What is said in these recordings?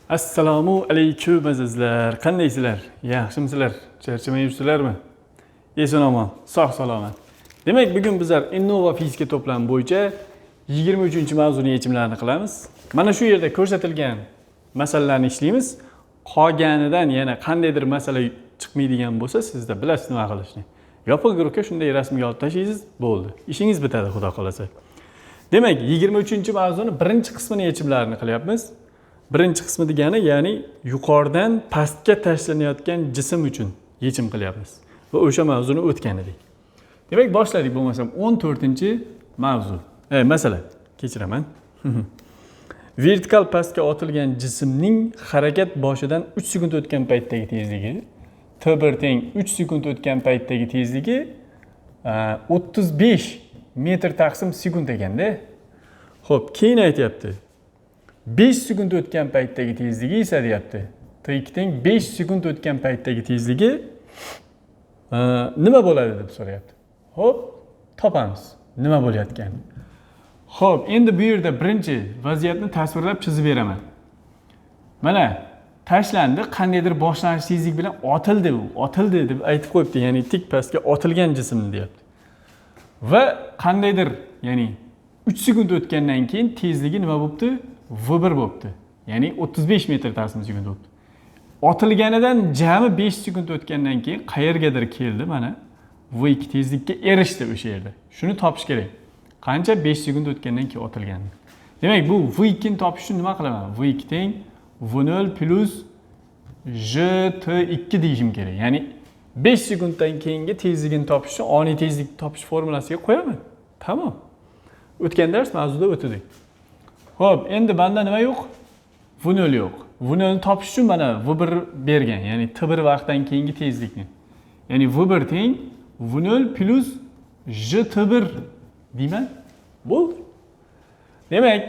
Assalomu alaykum, azizlar. Qandaysizlar? Yaxshimisizlar? Charchamay yuribsizlarmi? Eson omon, sog' salomat. Demak, bugun bizlar Innova fizika to'plami bo'yicha 23 mavzuni yechimlarini qilamiz. Mana shu yerda ko'rsatilgan masalalarni ishlaymiz. Qolganidan yana qandaydir masala chiqmaydigan bo'lsa, sizda bilasiz nima qilishni. Yopiq guruhga shunday rasmga olib tashlaysiz, bo'ldi. Ishingiz bitadi, xudo xohlasa. Demak, 23 mavzuni birinchi qismini yechimlarini qilyapmiz. Birinchi qismi degani, ya'ni yuqoridan pastga tashlanayotgan jism uchun yechim qilyapmiz. Va o'sha mavzuni o'tgan edik. Demak, boshladik bo'lmasam 14 mavzu. Masala, kechiraman. Vertikal pastga otilgan jismning harakat boshidan 3 sekund o'tgan paytdagi tezligi T1 teng 3 sekund o'tgan paytdagi tezligi 35 metr taqsim sekund ekanda. Xo'p, keyin aytyapti. 5 sekund o'tgan paytdagi tezligi esa deyapti. T2 teng 5 sekund o'tgan paytdagi tezligi nima bo'ladi deb so'rayapti. Xo'p, topamiz nima bo'layotganini. Xo'p, endi bu yerda birinchi vaziyatni tasvirlab chizib beraman. Mana tashlandi, qandaydir boshlanish tezlik bilan otildi u, otildi deb aytib qo'yibdi, ya'ni tik pastga otilgan jismni deyapti. Va qandaydir, ya'ni 3 sekund o'tgandan keyin tezligi nima bo'libdi? V1 bo'libdi. Ya'ni 35 metr taqsim sekund bo'libdi. Otilganidan jami 5 sekund o'tgandan keyin qayergadir keldi, mana V2 tezlikka erishdi o'sha yerda. Shuni topish kerak. Qancha 5 sekund o'tgandan keyin otilgan. Demak, bu V2 ni topish uchun nima qilaman? V2 teng V0 plus JT2 deyishim kerak. Ya'ni 5 sekunddan keyingi tezligini topish uchun oniy tezlik topish formulasiga qo'yaman. Tamom. O'tgan dars mavzuda o'tdik. Xo'p, endi menda nima yo'q? V0 yo'q. V0 ni topish uchun mana V1 bergan, ya'ni T1 vaqtdan keyingi tezlikni. Ya'ni V1 teng V0 plus JT1 deyman. Bo'ldi. Demak,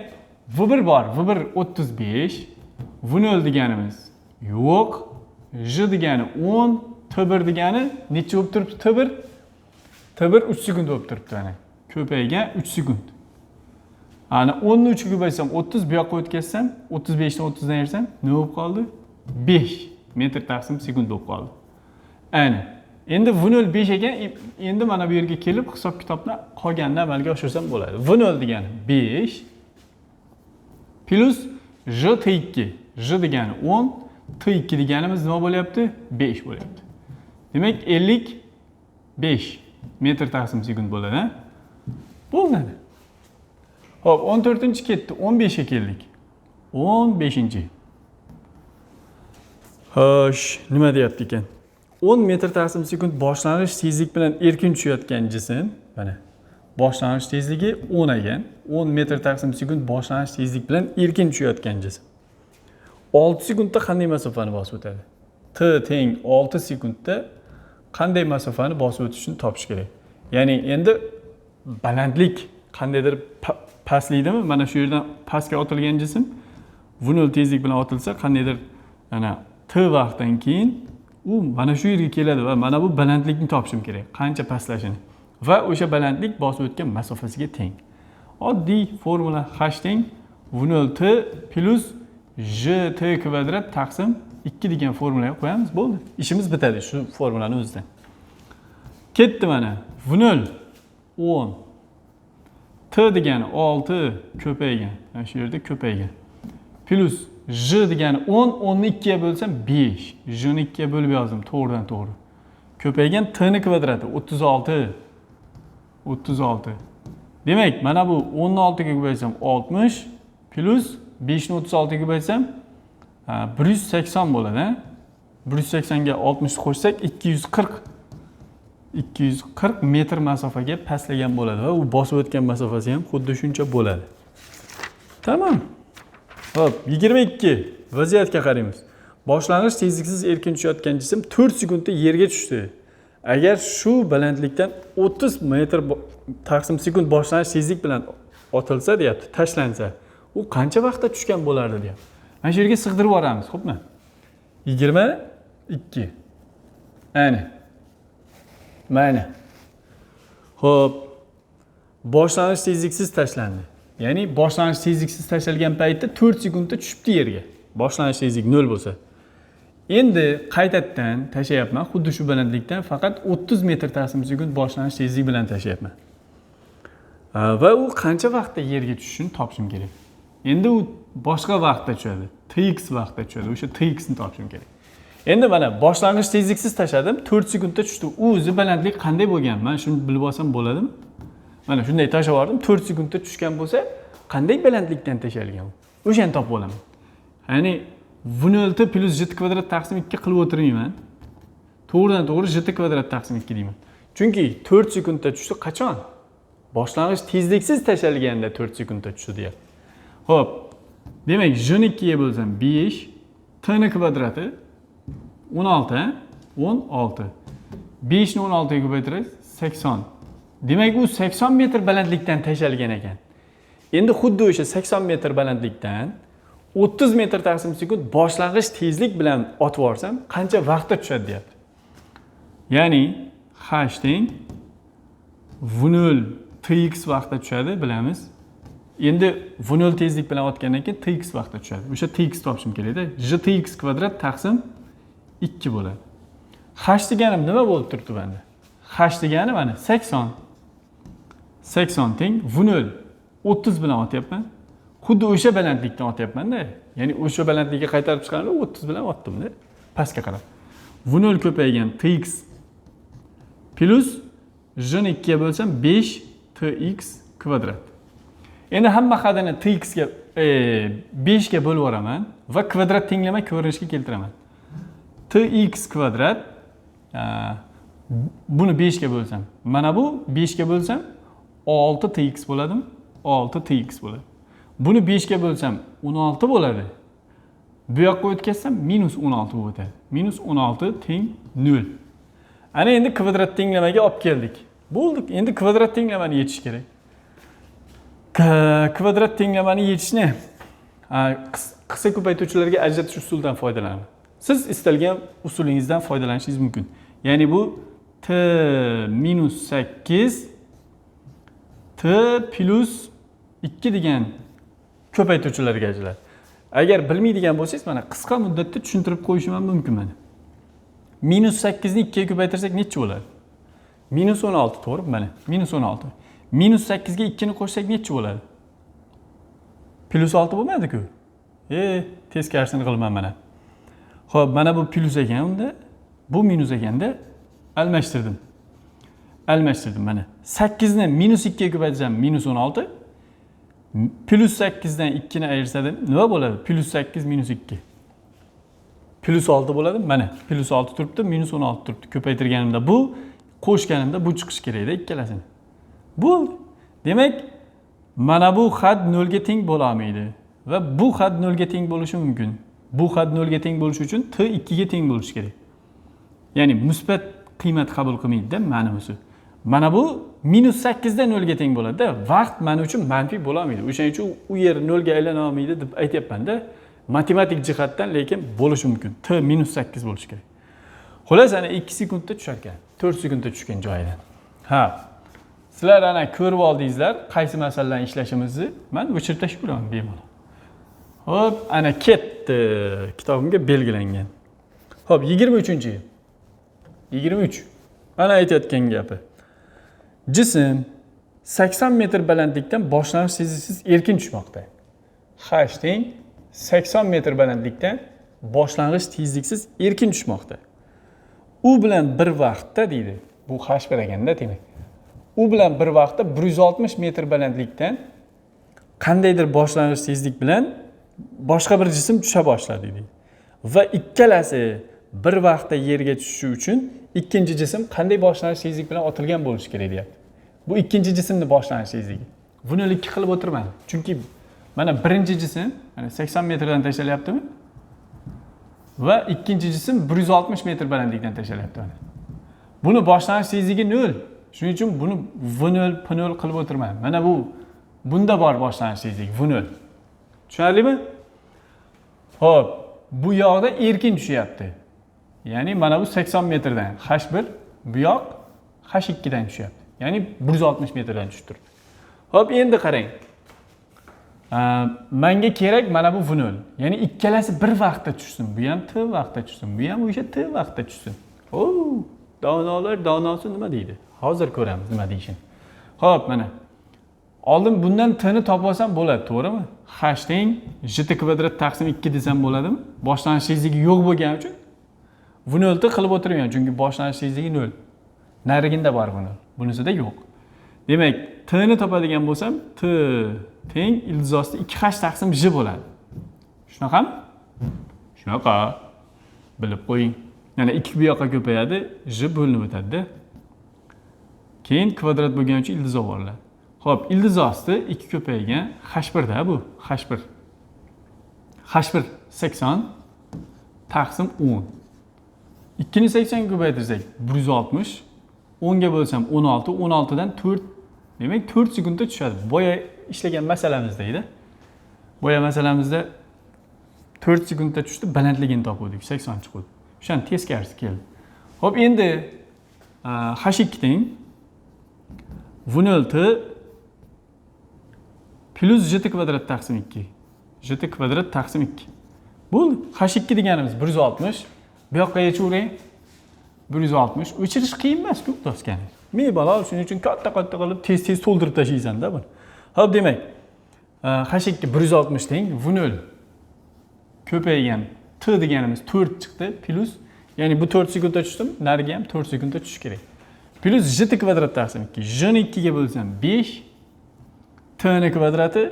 V1 bor. V1 35, V0 deganimiz yo'q. J degani 10, T1 degani necha bo'lib turibdi T1? T1 3 sekund bo'lib turibdi ana. Ko'paygan 3 sekund. Ana 10 ni 3 ga ko'paytsam 30, bu yoqqa o'tkazsam 35 dan 30 dan ayirsam nima bo'lib qoldi? 5 metr taqsim sekund bo'lib qoldi. Ana. Endi V0 5 ekan, endi mana bu yerga kelib hisob kitobni qolganini amalga oshirsam bo'ladi. V0 degani 5 plus J T2. J degani 10, T2 deganimiz nima bo'lyapti? 5 bo'lyapti. Demak, 55 metr taqsim sekund bo'ladi, ha? Bo'ldi. Xo'p, 14 ketdi, 15 ga keldik. 15. Xo'sh, nima deyapti ekan? 10 metr taqsim sekund boshlanish tezlik bilan erkin tushayotgan jism, mana boshlanish tezligi 10 ekan. 10 metr taqsim sekund boshlanish tezlik bilan erkin tushayotgan jism. 6 sekundda qanday masofani bosib o'tadi? T teng 6 sekundda qanday masofani bosib o'tishini topish kerak. Ya'ni endi balandlik qandaydir pastlikdami? Mana shu yerdan pastga otilgan jism V0 tezlik bilan otilsa, qandaydir mana T vaqtdan keyin u mana shu yerga keladi va mana bu balandlikni topishim kerak, qancha pastlashini. Va o'sha balandlik bosib o'tgan masofasiga teng. Oddiy formula: h teng V0 t plus j t kvadrat taqsim 2 degan formulaga qo'yamiz, bo'ldi. Ishimiz bitadi shu formulani o'zidan. Ketdi mana. V0 10, T degani 6 ko'paygan. Mana shu yerda ko'paygan. Plus J degani 10, 10 ni 2 ga bo'lsam 5. J ni 2 ga bo'lib yozdim to'g'ridan to'g'ri. Ko'paygan T ni kvadrati 36. 36. Demak, mana bu 10 ni 6 ga ko'paytsam 60 plus 5 ni 36 ga ko'paytsam 180 bo'ladi. 180 ga 60 qo'shsak 240, 240 metr masofaga pastlagan bo'ladi va u bosib o'tgan masofasi ham xuddi shuncha bo'ladi. Tamom. Xo'p, 22 vaziyatga qaraymiz. Boshlang'ich tezliksiz erkin tushayotgan jism 4 sekundda yerga tushdi. Agar shu balandlikdan 30 metr taqsim sekund boshlanish tezlik bilan otilsa deyapti, tashlansa, u qancha vaqtda tushgan bo'lardi deyapti. Mana shu yerga sig'dirib yuboramiz, xo'pmi? 22. Ana. Mana. Xo'p. Boshlanish tezliksiz tashlandi. Ya'ni boshlanish tezliksiz tashlangan paytda 4 sekundda tushibdi yerga. Boshlanish tezlik 0 bo'lsa. Endi qaytadan tashlayapman, xuddi shu balandlikdan faqat 30 metr taqsim sekund boshlanish tezlik bilan tashlayapman. Va u qancha vaqtda yerga tushishini topishim kerak. Endi u boshqa vaqtda tushadi. Tx vaqtda tushadi. O'sha tx ni topishim kerak. Endi mana boshlang'ich tezliksiz tashladim, 4 sekundda tushdi. U o'zi balandlik qanday bo'lgan? Men shuni bilib olsam bo'ladimi? Mana shunday tashlab yubordim, 4 sekundda tushgan bo'lsa, qanday balandlikdan tashalgan u? O'shani topib olaman. Ya'ni v0 t plyus j kvadrat taqsim 2 qilib o'tirmayman. To'g'ridan to'g'ri j kvadrat taqsim 2 deyman. Chunki 4 sekundda tushdi qachon? Boshlang'ich tezliksiz tashalganda 4 sekundda tushdi deyapti. Xo'p, demak j ni 2 ga bo'lsam 5, t ni kvadrati 16, 16. 5 ni 16 ga ko'paytirasiz 80. Demak, u 80 metr balandlikdan tashalgan ekan. Endi xuddi o'sha 80 metr balandlikdan 30 metr taqsim sekund boshlang'ich tezlik bilan otib yuborsam, qancha vaqtda tushadi deyapti. Ya'ni h teng v0 tx vaqtda tushadi, bilamiz. Endi v0 tezlik bilan otgandan keyin tx vaqtda tushadi. O'sha tx topishim kerakda. J tx kvadrat taqsim 2 bo'ladi. H deganim nima bo'lib turibdi bunda? H degani mana 80. 80 teng v0 30 bilan otyapman. Xuddi o'sha balandlikdan otyapman-da. Ya'ni o'sha balandlikka qaytarib chiqarib 30 bilan otdim-da. Pastga qarab. V0 ko'paygan tx plyus j ni 2 ga bo'lsam 5 tx kvadrat. Endi hamma hadini tx ga 5 ga bo'lib yuboraman va kvadrat tenglama ko'rinishga keltiraman. Tx kvadrat, buni 5 ga bo'lsam, mana bu 5 ga bo'lsam 6 tx bo'ladimi? 6 tx bo'ladi. Buni 5 ga bo'lsam 16 bo'ladi. Bu yoqqa o'tkazsam minus 16 bo'lib o'tadi. Minus 16 teng 0. Ana endi kvadrat tenglamaga olib keldik. Bo'ldi. Endi kvadrat tenglamani yechish kerak. Kvadrat tenglamani yechishni qisqa ko'paytiruvchilarga ajratish usulidan foydalanaman. Siz istalgan usulingizdan foydalanishingiz mumkin. Ya'ni bu t minus 8 t plyus 2 degan ko'paytiruvchilarga ajraladi. Agar bilmaydigan bo'lsangiz, mana qisqa muddatda tushuntirib qo'yishim ham mumkin mana. Minus 8 ni 2 ga ko'paytirsak necha bo'ladi? Minus 16, to'g'rimi? Mana minus 16. Minus 8 ga 2 ni qo'shsak necha bo'ladi? Plyus 6 bo'lmadi-ku. Teskarisini qilman mana. Xo'p, mana bu plyus ekan unda, bu minus ekanda almashtirdim. Almashtirdim mana. 8 ni minus 2 ga ko'paytirsam minus 16. Plyus 8 dan 2 ni ayirsa nima bo'ladi? Plyus 8 minus 2. Plyus 6 bo'ladi. Mana plyus 6 turibdi, minus 16 turibdi. Ko'paytirganimda bu, qo'shganimda bu chiqishi kerakda ikkalasini. Bo'ldi. Demak, mana bu had 0 ga teng bo'la olmaydi va bu had 0 ga teng bo'lishi mumkin. Bu had 0 ga teng bo'lishi uchun t 2 ga teng bo'lishi kerak. Ya'ni musbat qiymat qabul qilmaydi-da mana busi. Mana bu minus 8 da 0 ga teng bo'ladi-da. Vaqt mana uchun manfiy bo'la olmaydi. O'shaning uchun u yer 0 ga aylana olmaydi deb aytyapman-da. Matematik jihatdan lekin bo'lishi mumkin. T minus 8 bo'lishi kerak. Xullas, ana 2 sekundda tushar ekan. 4 sekundda tushgan joyidan. Ha. Sizlar ana ko'rib oldingizlar qaysi masalalarni ishlashimizni. Men o'chirib tashlab ko'raman bemalol. Xo'p, ana ketdi. Kitobimga belgilangan. Xo'p, 23-chi. 23. Mana aytayotgan gapi. Jism 80 metr balandlikdan boshlang'ich tezliksiz erkin tushmoqda. H teng 80 metr balandlikdan boshlang'ich tezliksiz erkin tushmoqda. U bilan bir vaqtda deydi. Bu H bir ekanda demak. U bilan bir vaqtda 160 metr balandlikdan qandaydir boshlang'ich tezlik bilan boshqa bir jism tusha boshladi deydi. Va ikkalasi bir vaqtda yerga tushishi uchun ikkinchi jism qanday boshlang'ich tezlik bilan otilgan bo'lishi kerak deyapti. Bu ikkinchi jismni boshlang'ich tezligi. Buni ikki qilib o'tirmadim. Chunki mana birinchi jism mana 80 metrdan tashlalyaptimi? Va ikkinchi jism 160 metr balandlikdan tashlalyapti mana. Buni boshlang'ich tezligi 0. Shuning uchun buni V0, P0 qilib o'tirmadim. Mana bu bunda bor boshlang'ich tezlik V0. Tushunarlimi? Xo'p, bu yoqda erkin tushyapti. Ya'ni mana bu 80 metrdan H1, bu yoq H2 dan tushyapti. Ya'ni 160 metrdan tushib turibdi. Xo'p, endi qarang. Manga kerak mana bu V0. Ya'ni ikkalasi bir vaqtda tushsin. Bu ham t vaqtda tushsin, bu ham o'sha t vaqtda tushsin. O, donolar donosi nima deydi? Hozir ko'ramiz nima deyishini. Xo'p, mana. Oldin bundan t ni topib olsam bo'ladi, to'g'rimi? H teng j kvadrat taqsim 2 desam bo'ladimi? Boshlanish tezligi yo'q bo'lgani uchun V0 t qilib o'tirmayman, chunki boshlanish tezligi 0. Nariginda bor V0, bunisida yo'q. Demak, t ni topadigan bo'lsam, t teng ildiz osti 2h taqsim j bo'ladi. Shunaqami? Shunaqa. Bilib qo'ying. Ya'ni 2 bu yoqqa ko'payadi, j bo'linib o'tadi-da. Keyin kvadrat bo'lgani uchun ildiz olib. Xo'p, ildiz osti 2 ko'paygan h1 da bu, h1. h1 80 taqsim 10. 2 ni 80 ga ko'paytirsak 160, 10 ga bo'lsam 16, 16 dan 4, demak 4 sekundda tushadi. Boya ishlagan masalamizda edi. Boya masalamizda 4 sekundda tushdi, balandligini topgandik, 80 chiqdi. O'shani teskarisi keldi. Xo'p, endi h2 teng V0 t plyus j kvadrat taqsim 2. J kvadrat taqsim 2. Bo'ldi. H2 deganimiz 160. Bu yoqqa yechavering. 160. O'chirish qiyin emas-ku doskani. Bemalol, shuning uchun katta-katta qilib tez-tez to'ldirib tashlaysan-da buni. Xo'p, demak, H2 160 teng V0 ko'paygan t deganimiz 4 chiqdi, plyus, ya'ni bu 4 sekundda tushdim, nariga ham 4 sekundda tushish kerak. Plyus j kvadrat taqsim 2. J ni 2 ga bo'lsam 5, t ni kvadrati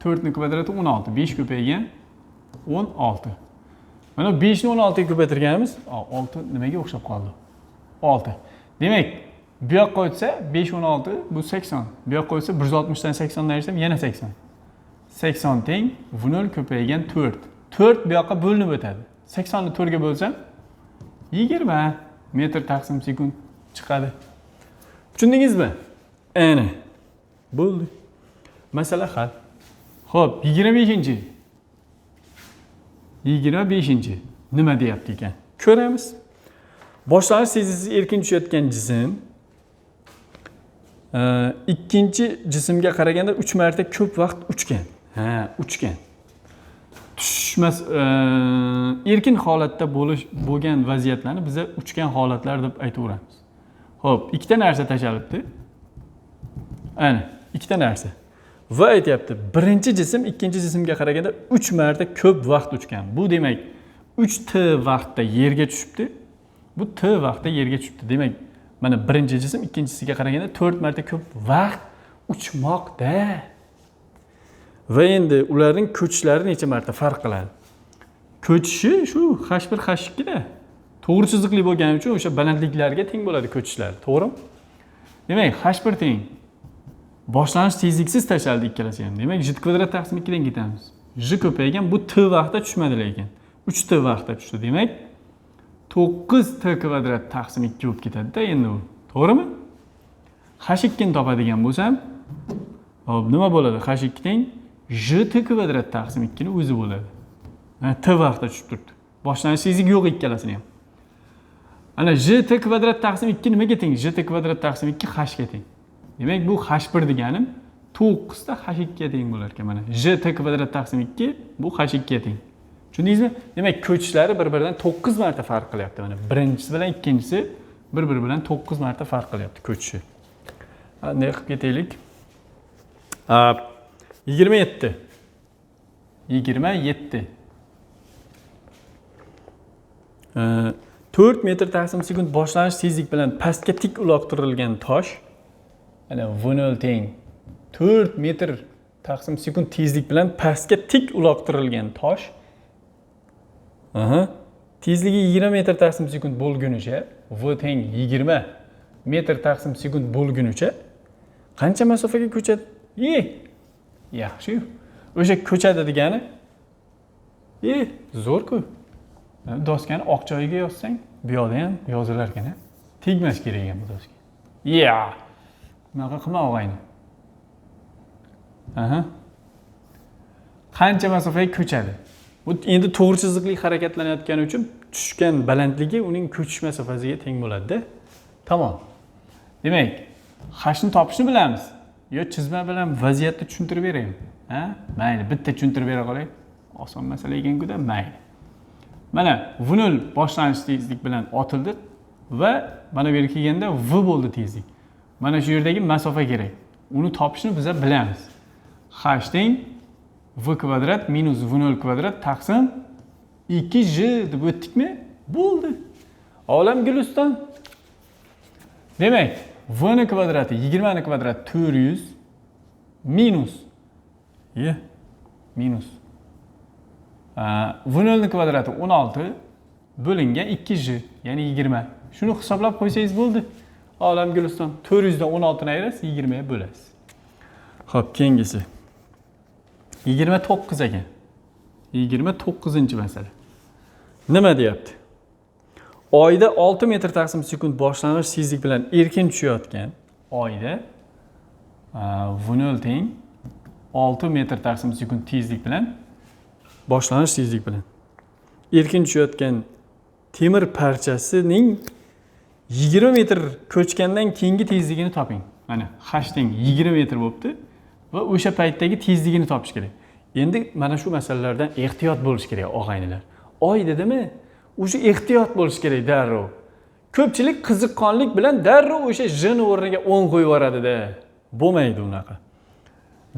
4 ni kvadrati 16, 5 ko'paygan 16. Mana 5 ni 16 ga ko'paytirganimiz, 6 nimaga o'xshab qoldi? 6. Demak, bu yoqqa o'tsa 5 16 bu 80. Bu yoqqa o'tsa 160 dan 80 dan ayirsam yana 80. 80 teng V0 ko'paygan 4. 4 bu yoqqa bo'linib o'tadi. 80 ni 4 ga bo'lsam 20 metr taqsim sekund chiqadi. Tushundingizmi? Ana. Bo'ldi. Masala hal. Xo'p, 25-inchi. 25-inchi nima deyapti ekan? Ko'ramiz. Boshlanish tezliksiz erkin tushayotgan jism ikkinchi jismga qaraganda 3 marta ko'p vaqt uchgan. Ha, uchgan. Tushmas erkin holatda bo'lgan vaziyatlarni biza uchgan holatlar deb aytaveramiz. Xo'p, ikkita narsa tashalibdi. Ana, ikkita narsa. Va aytyapti, birinchi jism ikkinchi jismga qaraganda 3 marta ko'p vaqt uchgan. Bu demak 3t vaqtda yerga tushibdi. Bu t vaqtda yerga tushibdi. Demak, mana birinchi jism ikkinchisiga qaraganda 4 marta ko'p vaqt uchmoqda. Va endi ularning ko'chishlari necha marta farq qiladi? Ko'chishi shu h1 h2 da. To'g'ri chiziqli bo'lgani uchun o'sha balandliklarga teng bo'ladi ko'chishlar, to'g'rimi? Demak, h1 teng boshlanish tezliksiz tashaldi ikkalasi ham. Demak, j kvadrat taqsim 2 dan ketamiz. J ko'paygan, bu t vaqtda tushmadi lekin. 3t vaqtda tushdi. Demak, 9t kvadrat taqsim 2 bo'lib ketadi-da endi u. To'g'rimi? H2 ni topadigan bo'lsam, hop, nima bo'ladi? H2 teng j t kvadrat taqsim 2 ni o'zi bo'ladi. T vaqtda tushib turibdi. Boshlanish tezligi yo'q ikkalasini ham. Ana j t kvadrat taqsim 2 nimaga teng? J t kvadrat taqsim 2 h ga teng. Demak, bu h1 deganim 9 ta h2 ga teng bo'lar ekan mana. J t kvadrat taqsim 2 bu h2 ga teng. Tushundingizmi? Demak, ko'chishlari bir-biridan 9 marta farq qilyapti mana. Birinchisi bilan ikkinchisi bir-biri bilan 9 marta farq qilyapti ko'chishi. Qanday qilib ketaylik? 27. 27. 4 metr taqsim sekund boshlanish tezlik bilan pastga tik uloqtirilgan tosh, mana V0 teng 4 metr taqsim sekund tezlik bilan pastga tik uloqtirilgan tosh, tezligi 20 metr taqsim sekund bo'lgunicha, V teng 20 metr taqsim sekund bo'lgunicha qancha masofaga ko'chadi? Yaxshi-yu. O'sha ko'chadi degani, zo'r-ku. Doskani oq joyiga yozsang, bu yoqda ham yozilar ekan, a? Tegmas kerak ekan bu doska. Ya. Bunaqa qilma og'ayni. Aha. Qancha masofaga ko'chadi? Bu endi to'g'ri chiziqli harakatlanayotgani uchun tushgan balandligi uning ko'chish masofasiga teng bo'ladi-da. Tamom. Demak, h ni topishni bilamiz. Yo chizma bilan vaziyatni tushuntirib beraymi? Ha? Mayli, bitta tushuntirib bera qolay. Oson masala ekan-ku-da, mayli. Mana V0 boshlanish tezlik bilan otildi va mana bu yerga kelganda V bo'ldi tezlik. Mana shu yerdagi masofa kerak. Uni topishni biz bilamiz. H teng V kvadrat minus V0 kvadrat taqsim 2J deb o'tdikmi? Bo'ldi. Olam guliston. Demak, V ni kvadrati 20 ni kvadrat 400 minus minus V0 ni kvadrati 16 bo'lingan 2J, ya'ni 20. Shuni hisoblab qo'ysangiz bo'ldi. Olam guliston. 400 dan 16 ni ayirasiz, 20 ga bo'lasiz. Xo'p, keyingisi. 29 ekan. 29-masala. Nima deyapti? Oyda 6 metr taqsim sekund boshlang'ich tezlik bilan erkin tushayotgan oyda V0 teng 6 metr taqsim sekund tezlik bilan boshlang'ich tezlik bilan erkin tushayotgan temir parchasining 20 metr ko'chgandan keyingi tezligini toping. Mana h teng 20 metr bo'libdi va o'sha paytdagi tezligini topish kerak. Endi mana shu masalalardan ehtiyot bo'lish kerak, og'aynilar. Oy dedimi? O'sha ehtiyot bo'lish kerak darrov. Ko'pchilik qiziqqonlik bilan darrov o'sha j ni o'rniga 10 qo'yib yuboradida. Bo'lmaydi unaqa.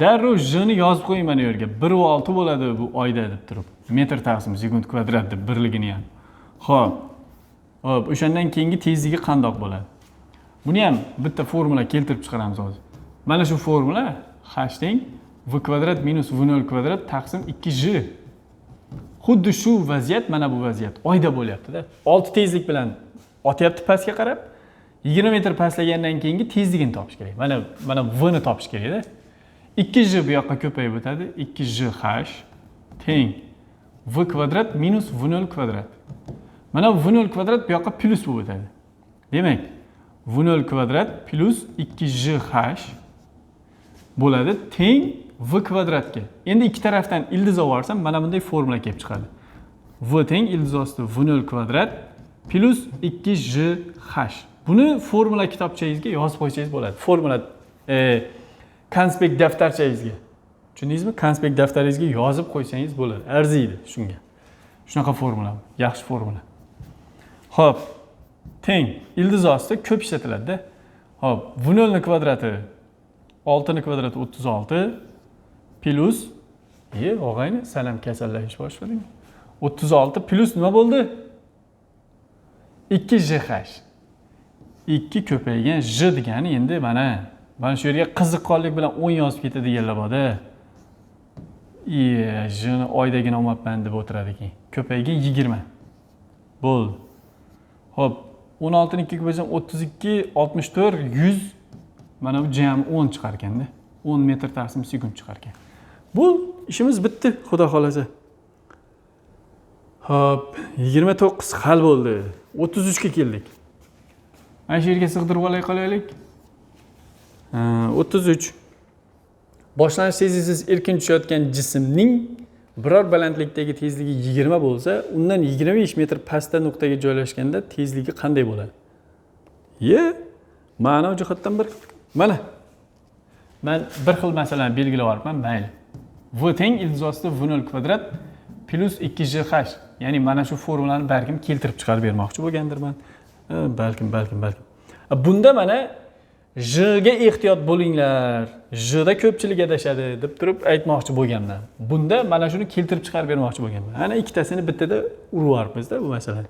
Darrov j ni yozib qo'ying mana yerga. 1.6 bo'ladi bu oyda deb turib. Metr taqsim sekund kvadrat deb birligini ham. Xo'p. Xo'p, o'shandan keyingi tezligi qandoq bo'ladi? Buni ham bitta formula keltirib chiqaramiz hozir. Mana shu formula h teng v kvadrat minus v0 kvadrat taqsim 2j. Xuddi shu vaziyat, mana bu vaziyat oyda bo'lyapti-da. 6 tezlik bilan otyapti pastga qarab, 20 metr pastlagandan keyingi tezligini topish kerak. Mana v ni topish kerak-da. 2j bu yoqqa ko'payib o'tadi. 2j h teng v kvadrat minus v0 kvadrat. Mana v0 kvadrat bu yoqqa plyus bo'lib o'tadi. Demak, v0 kvadrat plyus 2j h bo'ladi teng v kvadratga. Endi ikki tarafdan ildiz olib yuborsam, mana bunday formula kelib chiqadi. V teng ildiz osti v0 kvadrat plyus 2j h. Buni formula kitobchangizga yozib qo'ysangiz bo'ladi. Formula konspekt daftarchangizga. Tushundingizmi? Konspekt daftaringizga yozib qo'ysangiz bo'ladi. Arziydi shunga. Shunaqa formula, yaxshi formula. Xo'p, teng ildiz osti ko'p ishlatiladida. Xo'p, v0 ni kvadrati 6 ni kvadrati 36 plyus og'ayni, san ham kasallashish boshlading. 36 plyus nima bo'ldi? 2jh. 2 ko'paygan j degani endi mana shu yerga qiziqqonlik bilan 10 yozib ketadiganlar bor-da. J ni oydagina olmabman deb o'tiradi keyin. Ko'paygan 20. Bo'ldi. Xo'p, 16 ni 2 ga bo'lsam 32, 64, 100. Mana bu jami 10 chiqar ekanda. 10 metr taqsim sekund chiqar ekan. Bu ishimiz bitdi, xudo xolasa. Xo'p, 29 hal bo'ldi. 33 ga keldik. Mana shu yerga sig'dirib olay qolaylik. 33. Boshlanish tezliksiz erkin tushayotgan jismning biror balandlikdagi tezligi 20 bo'lsa, undan 25 metr pastda nuqtaga joylashganda tezligi qanday bo'ladi? Ma'no jihatdan bir. Mana men bir xil masalani belgilab yuboribman, mayli. V teng ildiz ostida v0 kvadrat plyus 2jh. Ya'ni mana shu formulani balkim keltirib chiqarib bermoqchi bo'lgandirman. Balkim. Bunda mana j ga ehtiyot bo'linglar. J da ko'pchilik adashadi deb turib aytmoqchi bo'lganman. Bunda mana shuni keltirib chiqarib bermoqchi bo'lganman. Ana ikkitasini bittada urib yuboribmiz-da bu masalani.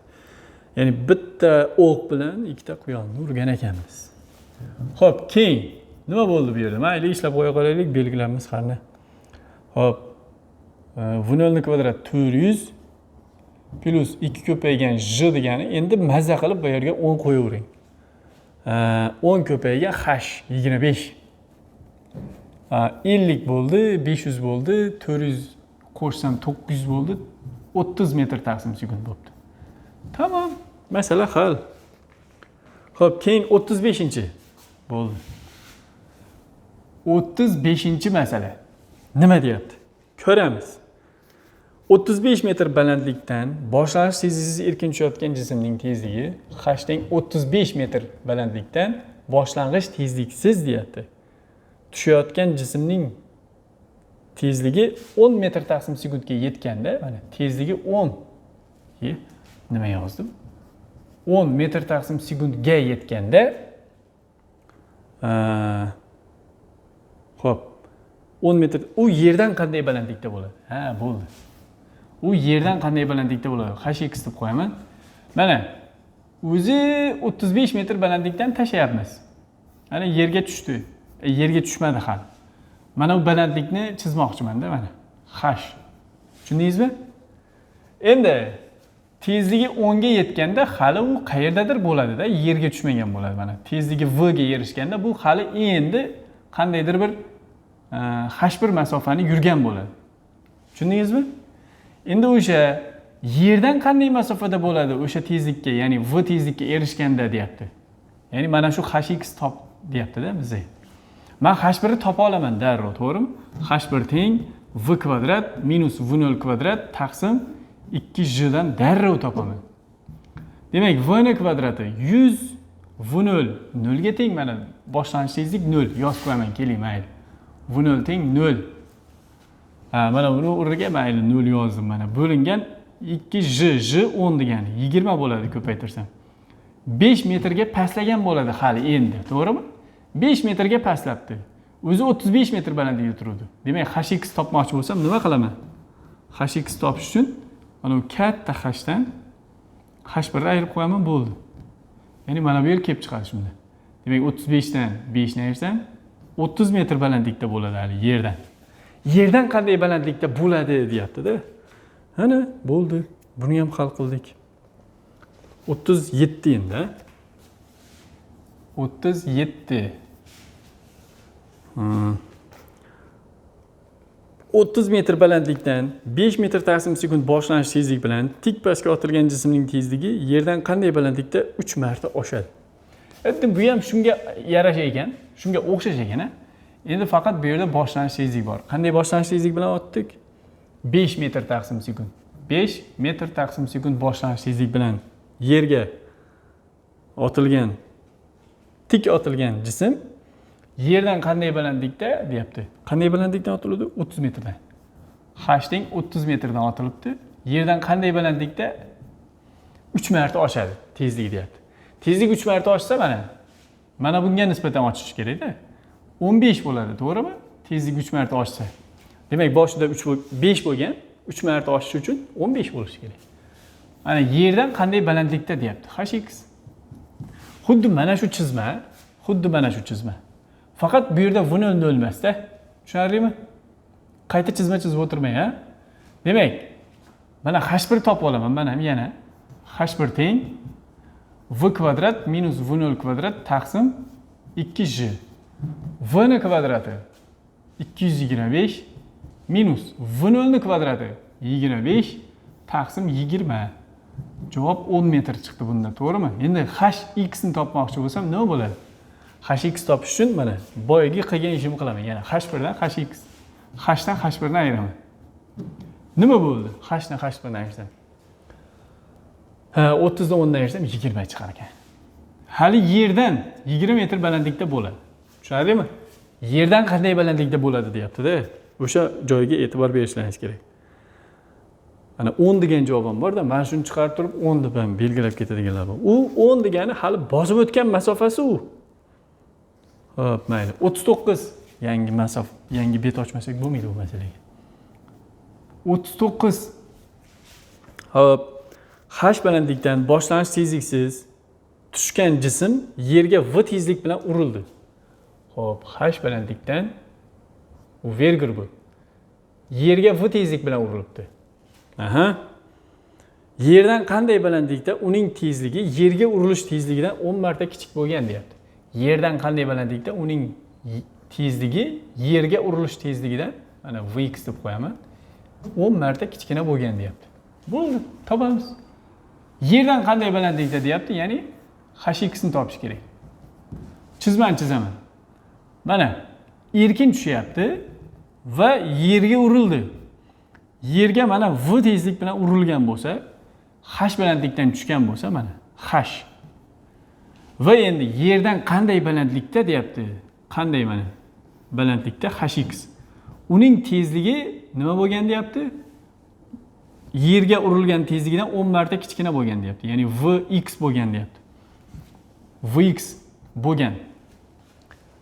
Ya'ni bitta o'q bilan ikkita quyonni urgan ekanmiz. Xo'p, keyin nima bo'ldi bu yerda? Mayli, ishlab qo'ya qolaylik, belgilanmiz qani. Xo'p, v0 ni kvadrat 400 plyus 2 ko'paygan j degani endi mazza qilib bu yerga 10 qo'yavering. 10 ko'paygan h 25. 50 bo'ldi, 500 bo'ldi, 400 qo'shsam 900 bo'ldi, 30 metr taqsim sekund bo'libdi. Tamom, masala hal. Xo'p, keyin 35-chi bo'ldi. 35-masala. Nima deyapti? Ko'ramiz. 35 metr balandlikdan boshlanish tezliksiz erkin tushayotgan jismning tezligi h teng 35 metr balandlikdan boshlang'ich tezliksiz deyapti. Tushayotgan jismning tezligi 10 metr taqsim sekundga yetganda, mana tezligi 10. Nima yozdim? 10 metr taqsim sekundga yetganda, xo'p, 10 metr u yerdan qanday balandlikda bo'ladi? Ha, bo'ldi. U yerdan qanday balandlikda bo'ladi? Hx deb qo'yaman. Mana o'zi 35 metr balandlikdan tashlayapmiz. Mana yerga tushdi. Yerga tushmadi hali. Mana bu balandlikni chizmoqchimanda, mana h. Tushundingizmi? Endi tezligi 10 ga yetganda hali u qayerdadir bo'ladida, yerga tushmagan bo'ladi. Mana tezligi v ga erishganda bu hali endi qandaydir bir h1 masofani yurgan bo'ladi. Tushundingizmi? Endi o'sha yerdan qanday masofada bo'ladi o'sha tezlikka, ya'ni v tezlikka erishganda deyapti. Ya'ni mana shu hx top deyapti-da bizga. Men h1 ni topa olaman darrov, to'g'rimi? h1 teng v kvadrat minus v0 kvadrat taqsim 2g dan darrov topaman. Demak, v ni kvadrati 100, v0 0 ga teng, mana boshlanish tezlik 0 yozib qo'yaman, keling mayli. v0 teng 0. Ha, mana buni o'rniga mayli 0 yozdim, mana bo'lingan 2g, g 10 degani 20 bo'ladi ko'paytirsam. 5 metrga pastlagan bo'ladi hali endi, to'g'rimi? 5 metrga pastlabdi. O'zi 35 metr balandlikda turuvdi. Demak, hx topmoqchi bo'lsam nima qilaman? hx topish uchun mana bu katta h dan h1 ni ayirib qo'yaman, bo'ldi. Ya'ni mana bu yer kelib chiqadi shunda. Demak, 35 dan 5 ni ayirsam 30 metr balandlikda bo'ladi hali yerdan. Yerdan qanday balandlikda bo'ladi deyapti-da. Ana bo'ldi. Buni ham hal qildik. 37 endi. 37. 30 metr balandlikdan 5 metr taqsim sekund boshlanish tezlik bilan tik pastga otilgan jismning tezligi yerdan qanday balandlikda 3 marta oshadi? Endi bu ham shunga yarasha ekan, shunga o'xshash ekan, a? Endi faqat bu yerda boshlanish tezlik bor. Qanday boshlanish tezlik bilan otdik? 5 metr taqsim sekund. 5 metr taqsim sekund boshlanish tezlik bilan yerga otilgan, tik otilgan jism yerdan qanday balandlikda deyapti. Qanday balandlikdan otiladi? 30 metrdan. H teng 30 metrdan otilibdi. Yerdan qanday balandlikda 3 marta oshadi tezligi deyapti. Tezlik 3 marta oshsa mana bunga nisbatan oshishi kerak-da. 15 bo'ladi, to'g'rimi? Tezlik 3 marta oshsa. Demak, boshida 3 5 bo'lgan, 3 marta oshishi uchun 15 bo'lishi kerak. Mana yerdan qanday balandlikda deyapti. Hx. Xuddi mana shu chizma, xuddi mana shu chizma. Faqat bu yerda v0 nol emas-da. Tushunarlimi? Qayta chizma chizib o'tirmang, ha? Demak, mana h1 topib olaman, mana ham yana h1 teng v kvadrat minus v0 kvadrat taqsim 2g. V ni kvadrati 225 minus v0 ni kvadrati 25 taqsim 20. Javob 10 metr chiqdi bunda, to'g'rimi? Endi hx ni topmoqchi bo'lsam nima bo'ladi? Hx topish uchun mana boyagi qilgan ishimni qilaman. Yana h1 dan hx, h dan h1 ni ayiraman. Nima bo'ldi? H dan h1 ni ayirsam. Ha, 30 dan 10 dan ayirsam 20 chiqar ekan. Hali yerdan 20 metr balandlikda bo'ladi. Tushunarlimi? Yerdan qanday balandlikda bo'ladi deyapti-da. O'sha joyga e'tibor berishlaringiz kerak. Mana 10 degan javob ham bor-da, mana shuni chiqarib turib 10 deb ham belgilab ketadiganlar bor. U 10 degani hali bosib o'tgan masofasi u. Xo'p, mayli. 39 yangi masofa, yangi bet ochmasak bo'lmaydi bu masalaga. 39. Xo'p, h balandlikdan boshlanish tezliksiz tushgan jism yerga v tezlik bilan urildi. Xo'p, h balandlikdan u vergul bu. Yerga v tezlik bilan urilibdi. Aha. Yerdan qanday balandlikda uning tezligi yerga urilish tezligidan 10 marta kichik bo'lgan deyapti. Yerdan qanday balandlikda uning tezligi yerga urilish tezligidan, mana vx deb qo'yaman, 10 marta kichkina bo'lgan deyapti. Bo'ldi, topamiz. Yerdan qanday balandlikda deyapti, ya'ni hx ni topish kerak. Chizmani chizaman. Mana erkin tushyapti va yerga urildi. Yerga mana v tezlik bilan urilgan bo'lsa, h balandlikdan tushgan bo'lsa, mana h. Va endi yerdan qanday balandlikda deyapti. Qanday mana? Balandlikda hx. Uning tezligi nima bo'lgan deyapti? Yerga urilgan tezligidan 10 marta kichkina bo'lgan deyapti. Ya'ni vx bo'lgan deyapti. Vx bo'lgan.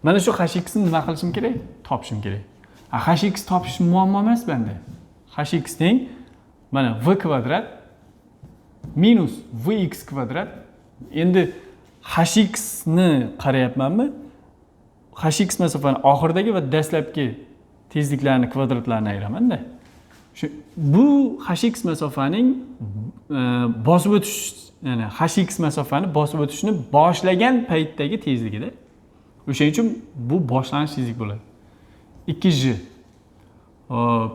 Mana shu hx ni nima qilishim kerak? Topishim kerak. Hx topish muammo emas bende. Hx teng mana v kvadrat minus vx kvadrat. Endi hx ni qarayapmanmi? Hx masofani oxiridagi va dastlabki tezliklarni kvadratlarini ayiraman-da. Shu bu hx masofaning bosib o'tish, ya'ni hx masofani bosib o'tishni boshlagan paytdagi tezligida. O'shaning uchun bu boshlanish tezlik bo'ladi. 2g. Hop,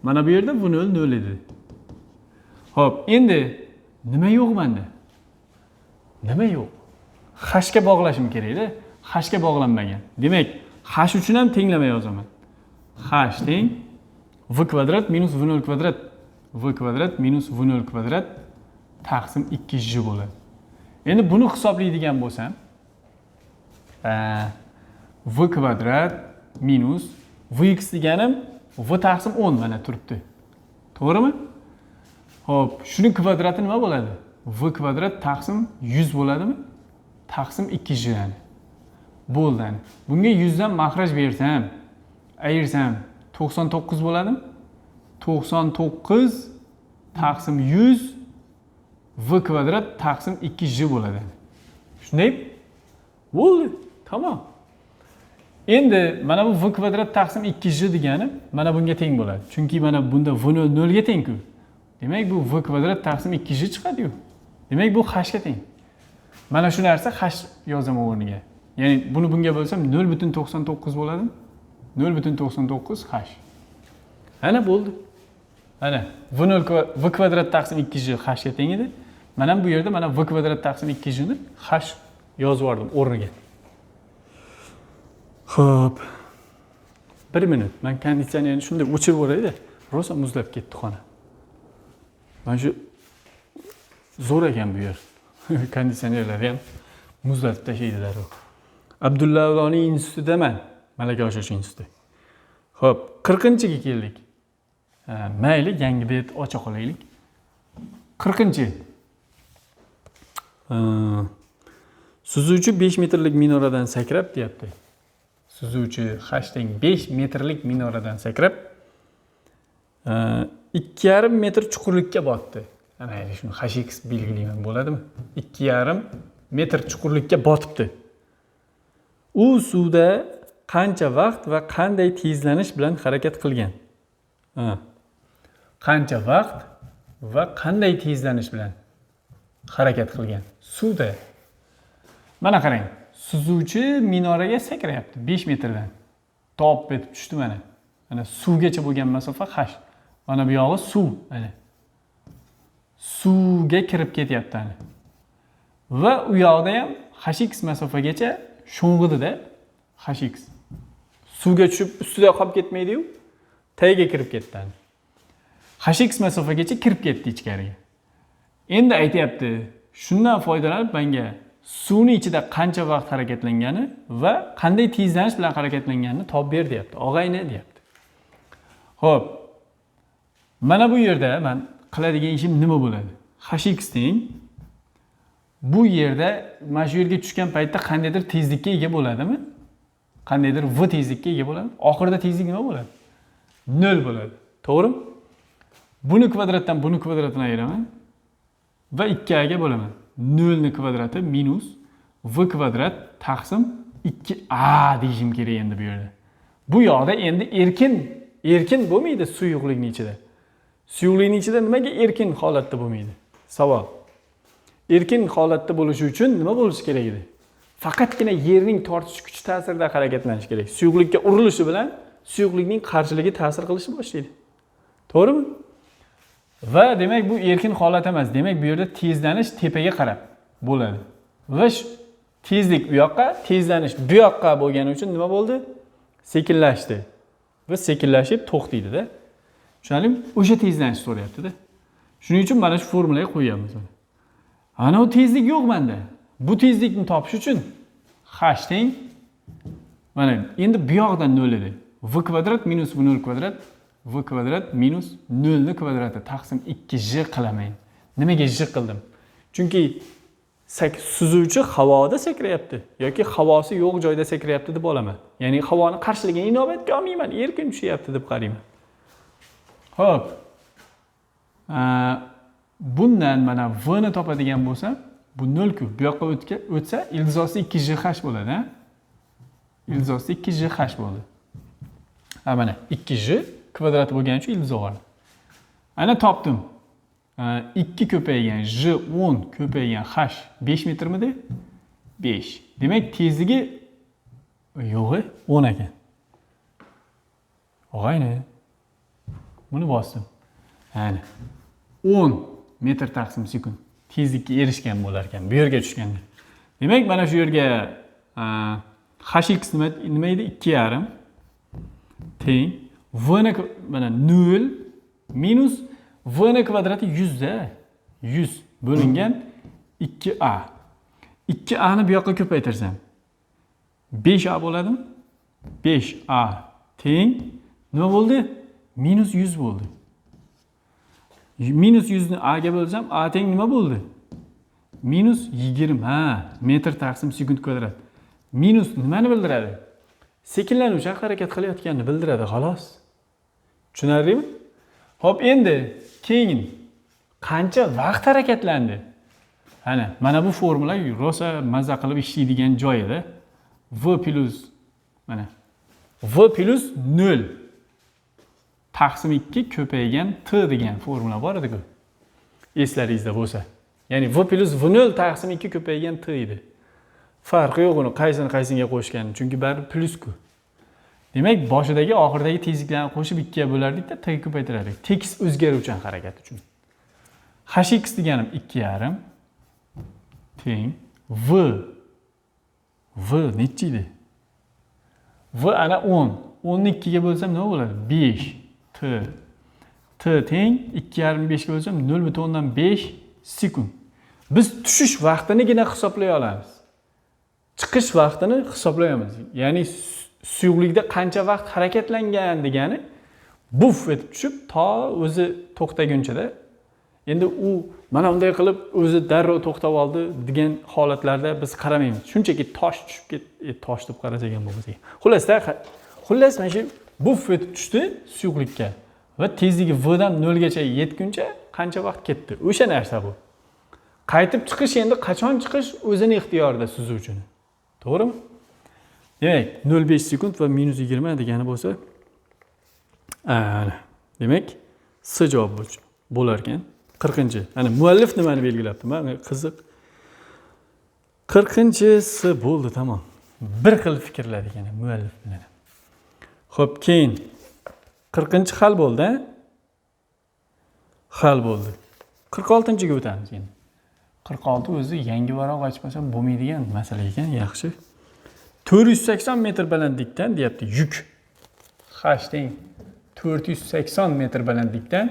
mana bu yerda v 0 0 edi. Hop, endi nima yo'q menda? Nima yo'q? H ga bog'lashim kerakda. H ga bog'lanmagan. Demak, h uchun ham tenglama yozaman. H teng v kvadrat minus v 0 kvadrat. V kvadrat minus v 0 kvadrat taqsim 2g bo'ladi. Endi buni hisoblaydigan bo'lsam, v kvadrat minus vx deganim v taqsim 10 mana turibdi. To'g'rimi? Xo'p, shuni kvadrati nima bo'ladi? V kvadrat taqsim 100 bo'ladimi? Taqsim 2g ya'ni. Bo'ldi ani. Bunga 100 dan maxraj bersam, ayirsam 99 bo'ladimi? 99 taqsim 100 v kvadrat taqsim 2g bo'ladi. Shunday? Bo'ldi. Tamom. Endi mana bu v kvadrat taqsim 2g degani mana bunga teng bo'ladi. Chunki mana bunda v 0 0 ga teng-ku. Demak, bu v kvadrat taqsim 2g chiqadi-yu. Demak, bu h ga teng. Mana shu narsa h yozaman o'rniga. Ya'ni buni bunga bo'lsam 0.99 bo'ladimi? 0.99 h. Ana bo'ldi. Ana v 0 v kvadrat taqsim 2g h ga teng edi. Mana bu yerda mana v kvadrat taqsim 2g ni h yozib yubordim o'rniga. Xo'p. Bir minut. Men konditsionerni shunday o'chirib yuborayda. Rosa muzlab ketdi xona. Mana shu zo'r ekan bu yer. Konditsionerlar ham muzlatib tashlaydilar. Abdulla Avloniy institutidaman. Malaka oshirish instituti. Xo'p, 40-ga keldik. Mayli, yangi bet ocha qolaylik. 40. Suzuvchi 5 metrlik minoradan sakrab deyapti. Suzuvchi h teng 5 metrlik minoradan sakrab 2,5 metr chuqurlikka botdi. Mayli, shuni hx belgilayman bo'ladimi? 2,5 metr chuqurlikka botibdi. U suvda qancha vaqt va qanday tezlanish bilan harakat qilgan? Qancha vaqt va qanday tezlanish bilan harakat qilgan? Suvda. Mana qarang, suzuvchi minoraga sakrayapti 5 metrdan. Top etib tushdi mana. Mana suvgacha bo'lgan masofa h. Mana bu yog'i suv, mana. Suvga kirib ketyapti ana. Va u yoqda ham hx masofagacha sho'ng'idida hx. Suvga tushib ustida qolib ketmaydi-yu, tagiga kirib ketdi ana. Hx masofagacha kirib ketdi ichkariga. Endi aytyapti, shundan foydalanib menga suvni ichida qancha vaqt harakatlangani va qanday tezlanish bilan harakatlanganini topib ber deyapti. Og'ayni deyapti. Xo'p. Mana bu yerda men qiladigan ishim nima bo'ladi? Hx teng bu yerda mana shu yerga tushgan paytda qandaydir tezlikka ega bo'ladimi? Qandaydir v tezlikka ega bo'ladi. Oxirida tezlik nima bo'ladi? 0 bo'ladi. To'g'rimi? Buni kvadratdan buni kvadratini ayiraman va 2a ga bo'laman. 0 ni kvadrati minus v kvadrat taqsim 2a deyishim kerak endi bu yerda. Bu yoqda endi erkin bo'lmaydi suyuqlikning ichida. Suyuqlikning ichida nimaga erkin holatda bo'lmaydi? Savol. Erkin holatda bo'lishi uchun nima bo'lishi kerak edi? Faqatgina yerning tortish kuchi ta'sirida harakatlanish kerak. Suyuqlikka urilishi bilan suyuqlikning qarshiligi ta'sir qilishni boshlaydi. To'g'rimi? Va demak bu erkin holat emas. Demak bu yerda tezlanish tepaga qarab bo'ladi. Va tezlik u yoqqa, tezlanish bu yoqqa bo'lgani uchun nima bo'ldi? Sekinlashdi. Va sekinlashib to'xtaydi-da. Tushunarlimi? O'sha tezlanish so'rayapti-da. Shuning uchun mana shu formulaga qo'yyapmiz. Ana u tezlik yo'q menda. Bu tezlikni topish uchun h teng Mana endi bu yoqdan 0 edi. V kvadrat minus v0 kvadrat, v kvadrat minus 0 ni kvadrati taqsim 2j qilaman. Nimaga j qildim? Chunki suzuvchi havoda sakrayapti yoki havosi yo'q joyda sakrayapti deb olaman. Ya'ni havoni qarshiligini inobatga olmayman, erkin tushyapti deb qarayman. Xo'p. Bundan mana v ni topadigan bo'lsam, bu 0 ku. Bu yoqqa o'tsa ildizosi 2jh bo'ladi, ha? Ildizosi 2jh bo'ldi. Ha, mana 2j kvadrati bo'lgani uchun ildiz oldim. Ana topdim. 2 ko'paygan j 10 ko'paygan h 5 metrmidi? 5. Demak, tezligi yo'q, 10 ekan. Og'ayni. Buni bosdim. Ana 10 metr taqsim sekund tezlikka erishgan bo'lar ekan bu yerga tushganda. Demak, mana shu yerga hx nima edi? 2,5 teng v ni mana 0 minus v ni kvadrati 100 da. 100 bo'lingan 2a. 2a ni bu yoqqa ko'paytirsam 5a bo'ladimi? 5a teng nima bo'ldi? Minus 100 bo'ldi. Minus 100 ni a ga bo'lsam, a teng nima bo'ldi? Minus 20, ha, metr taqsim sekund kvadrat. Minus nimani bildiradi? Sekinlanuvchi harakat qilayotganini bildiradi, xolos. Tushunarlimi? Xo'p, endi keyin qancha vaqt harakatlandi? Ana, mana bu formula rosa maza qilib ishlaydigan joyida v plus, mana v plus 0 taqsim 2 ko'paygan t degan formula bor edi-ku. Eslaringizda bo'lsa. Ya'ni v plus v0 taqsim 2 ko'paygan t edi. Farqi yo'q uni qaysini qaysiga qo'shgani, chunki baribir plyus-ku. Demak, boshidagi oxiridagi tezliklarni qo'shib 2 ga bo'lardikda, t ga ko'paytirardik. Tekis o'zgaruvchan harakat uchun. Hx deganim 2,5 teng v nechi edi? V ana 10. 10 ni 2 ga bo'lsam nima bo'ladi? 5 t. T teng 2,5 5 ga bo'lsam 0,5 sekund. Biz tushish vaqtinigina hisoblay olamiz. Chiqish vaqtini hisoblay olamiz. Ya'ni suyuqlikda qancha vaqt harakatlangan degani buf etib tushib to o'zi to'xtagunchada. Endi u mana bunday qilib o'zi darrov to'xtab oldi degan holatlarda biz qaramaymiz. Shunchaki tosh tushib tosh deb qarasak ham bo'lmasa. Xullas mana shu buf etib tushdi suyuqlikka va tezligi v dan 0 gacha yetguncha qancha vaqt ketdi? O'sha narsa bu. Qaytib chiqish endi qachon chiqish o'zini ixtiyorida suzuvchini. To'g'rimi? Demak, 0,5 sekund va minus 20 degani bo'lsa, ana, demak, S javob bo'lar ekan. 40. Ana muallif nimani belgilabdi? Mana qiziq. 40 S bo'ldi, tamom. Bir xil fikrlar ekan muallif bilan. Xo'p, keyin 40 hal bo'ldi, a? Hal bo'ldi. 46-ga o'tamiz endi. 46 o'zi yangi varaq ochmasam bo'lmaydigan masala ekan, yaxshi. 480 metr balandlikdan deyapti yuk. H teng 480 metr balandlikdan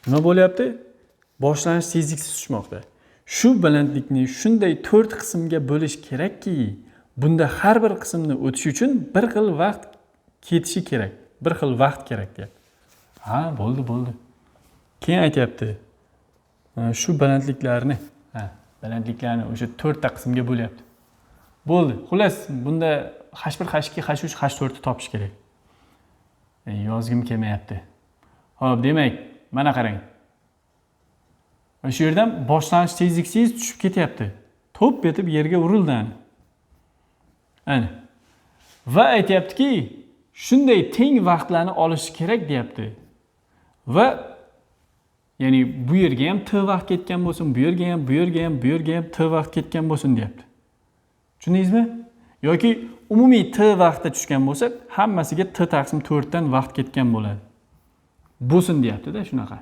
nima bo'lyapti? Boshlanish tezliksiz tushmoqda. Shu balandlikni shunday 4 qismga bo'lish kerakki, bunda har bir qismni o'tish uchun bir xil vaqt ketishi kerak. Bir xil vaqt kerak deyapti. Ha, bo'ldi, bo'ldi. Keyin aytyapti, shu balandliklarni, ha, balandliklarni o'sha 4 ta qismga bo'lyapti. Bo'ldi. Xullas, bunda H1, H2, H3, H4 ni topish kerak. Yozgim kelmayapti. Xo'p, demak, mana qarang. Shu yerdan boshlanish tezliksiz tushib ketyapti. To'p etib yerga urildi ana. Ana. Va aytyaptiki, shunday teng vaqtlarni olish kerak deyapti. Va ya'ni bu yerga ham t vaqt ketgan bo'lsin, bu yerga ham, bu yerga ham, bu yerga ham t vaqt ketgan bo'lsin deyapti. Tushundingizmi? Yoki umumiy t vaqtda tushgan bo'lsa, hammasiga t taqsim 4 dan vaqt ketgan bo'ladi. Bo'lsin deyapti-da shunaqa.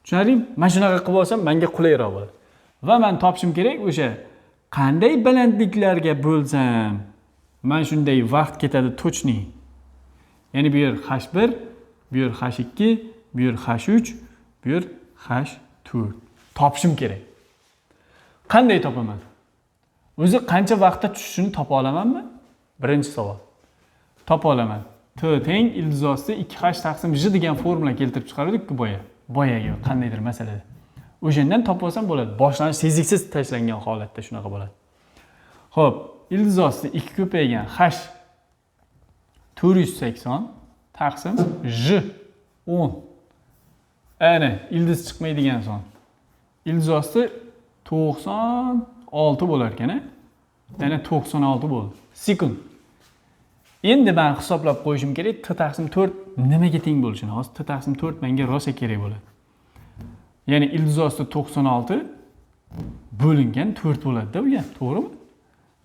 Tushunarlimi? Men shunaqa qilib olsam menga qulayroq bo'ladi. Va men topishim kerak o'sha qanday balandliklarga bo'lsam mana shunday vaqt ketadi точный. Ya'ni bu yer H1, bu yer H2, bu yer H3, bu yer H4. Topishim kerak. Qanday topaman? O'zi qancha vaqtda tushishini topa olamanmi? Birinchi savol. Topa olaman. T teng ildiz osti 2h taqsim j degan formula keltirib chiqardik-ku boya. Boyagi qandaydir masalada. O'shandan topib olsam bo'ladi. Boshlanish tezliksiz tashlangan holatda shunaqa bo'ladi. Xo'p, ildiz osti 2 ko'paygan h 480 taqsim j 10. Ana, ildiz chiqmaydigan son. Ildiz osti 96 bo'lar ekan, a? Yana 96 bo'ldi. Sekund. Endi men hisoblab qo'yishim kerak t taqsim 4 nimaga teng bo'lishini. Hozir t taqsim 4 menga rosa kerak bo'ladi. Ya'ni ildiz osti 96 bo'lingan 4 bo'ladi-da bu ham, to'g'rimi?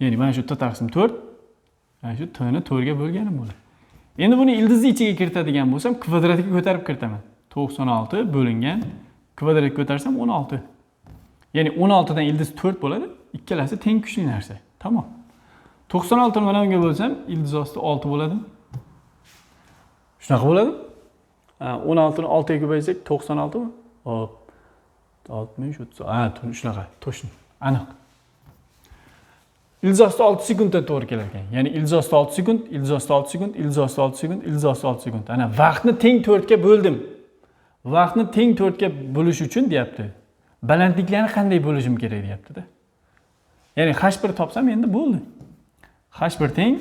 Ya'ni mana shu t taqsim 4 mana shu t ni 4 ga bo'lganim bo'ladi. Endi buni ildizni ichiga kiritadigan bo'lsam, kvadratga ko'tarib kiritaman. 96 bo'lingan kvadratga ko'tarsam 16. Ya'ni 16 dan ildiz 4 bo'ladi. Ikkalasi teng kuchli narsa. Tamom. 96 ni mana unga bo'lsam, ildiz osti 6 bo'ladi. Shunaqa bo'ladi. 16 ni 6 ga ko'paytsak 96 mi? Hop. 60 30. Ha, shunaqa, точно. Aniq. Ildiz osti 6 sekundda to'g'ri kelar ekan. Ya'ni ildiz osti 6 sekund, ildiz osti 6 sekund, ildiz osti 6 sekund, ildiz osti 6 sekund. Ana vaqtni teng 4 ga bo'ldim. Vaqtni teng 4 ga bo'lish uchun deyapti. Balandliklarni qanday bo'lishim kerak deyapti-da. Ya'ni h1 topsam endi bo'ldi. H1 teng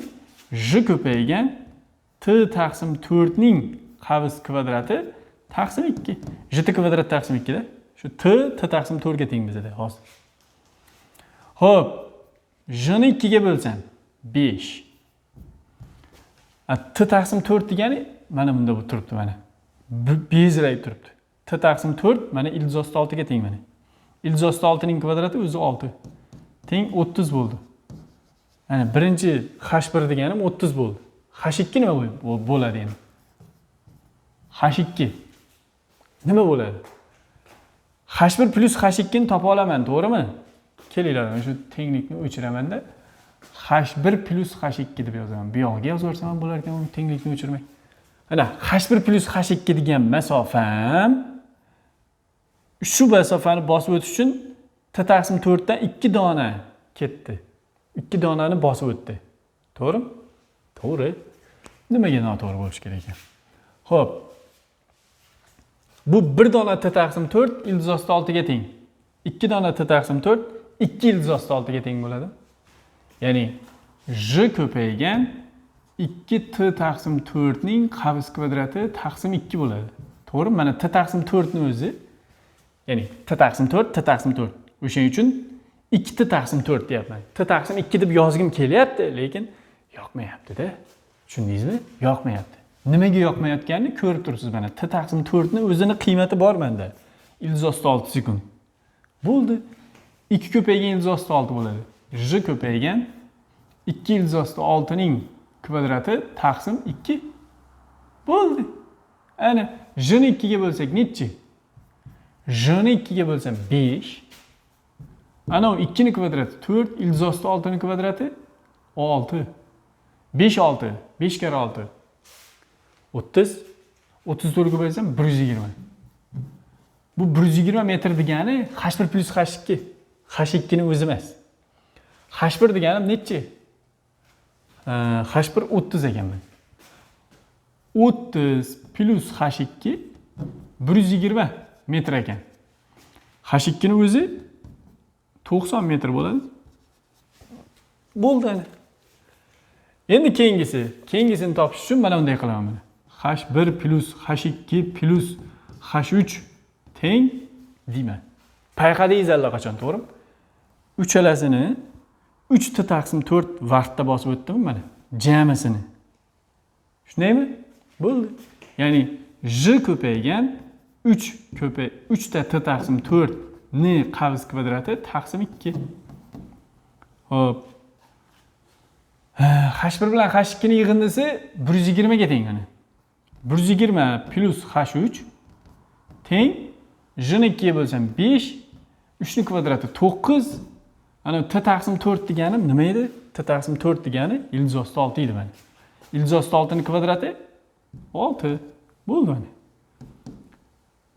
j ko'paygan t taqsim 4 ning qavs kvadrati taqsim 2. J t kvadrat taqsim 2 da. Shu t t taqsim 4 ga teng bizada hozir. Xo'p, j ni 2 ga bo'lsam 5. A, t taqsim 4 degani mana bunda bu turibdi mana. Bezrayib turibdi. T taqsim 4 mana ildiz osti 6 ga teng mana. Ildiz osti 6 ning kvadrati o'zi 6. Teng 30 bo'ldi. Mana birinchi h1 deganim 30 bo'ldi. H2 nima bo'ladi endi? H2 nima bo'ladi? H1 plyus H2 ni topa olaman, to'g'rimi? Kelinglar, mana shu tenglikni o'chiramanda H1 plyus H2 deb yozaman. Bu yog'iga yozib yuborsam ham bo'lar ekan, uni tenglikni o'chirmay. Mana H1 plyus H2 degan masofam shu masofani bosib o'tish uchun t taqsim 4 dan 2 dona ketdi. 2 donani bosib o'tdi. To'g'rimi? To'g'ri. Nimaga noto'g'ri bo'lishi kerak ekan? Xo'p. Bu 1 dona t taqsim 4 ildiz osti 6 ga teng. 2 dona t taqsim 4 2 ildiz osti 6 ga teng bo'ladi. Ya'ni j ko'paygan 2 t taqsim 4 ning qavs kvadrati taqsim 2 bo'ladi. To'g'rimi? Mana t taqsim 4 ni o'zi, ya'ni t taqsim 4 t taqsim 4. O'shaning uchun 2 t taqsim 4 deyapman. T taqsim 2 deb yozgim kelyapti, lekin yoqmayapti-da. Tushundingizmi? Yoqmayapti. Nimaga yoqmayotganini ko'rib turibsiz mana. T taqsim 4 ni o'zini qiymati bor menda. Ildiz osti 6 sekund. Bo'ldi. 2 ko'paygan ildiz osti 6 bo'ladi. J ko'paygan 2 ildiz osti 6 ning kvadrati taqsim 2. Bo'ldi. Ana J ni 2 ga bo'lsak nechi? J ni 2 ga bo'lsam 5. Ana 2 ni kvadrati 4, ildiz osti 6 ni kvadrati 6. 5 6, 5 karra 6. 30. 34 ga bo'lsam 120. Bu 120 metr degani H1 plyus H2. H2 ni o'zi emas. H1 deganim nechi? H1 30 ekanman. 30 plyus H2 120 metr ekan. H2 ni o'zi 90 metr bo'ladi. Bo'ldi ana. Endi keyingisi, keyingisini topish uchun mana bunday qilaman mana. H1 plyus H2 plyus H3 teng deyman. Payqadingiz allaqachon, to'g'rimi? Uchalasini 3 t taqsim 4 vaqtda bosib o'tdimi mana? Jamisini. Shundaymi? Bo'ldi. Ya'ni j ko'paygan 3 ko'pay 3 ta t taqsim 4 ni qavs kvadrati taqsim 2. Xo'p. H1 bilan H2 ni yig'indisi 120 ga teng mana. 120 plyus H3 teng j ni 2 ga bo'lsam 5, 3 ni kvadrati 9. Ana t taqsim 4 deganim nima edi? T taqsim 4 degani ildiz osti 6 edi mana. Ildiz osti 6 ni kvadrati 6. Bo'ldi mana.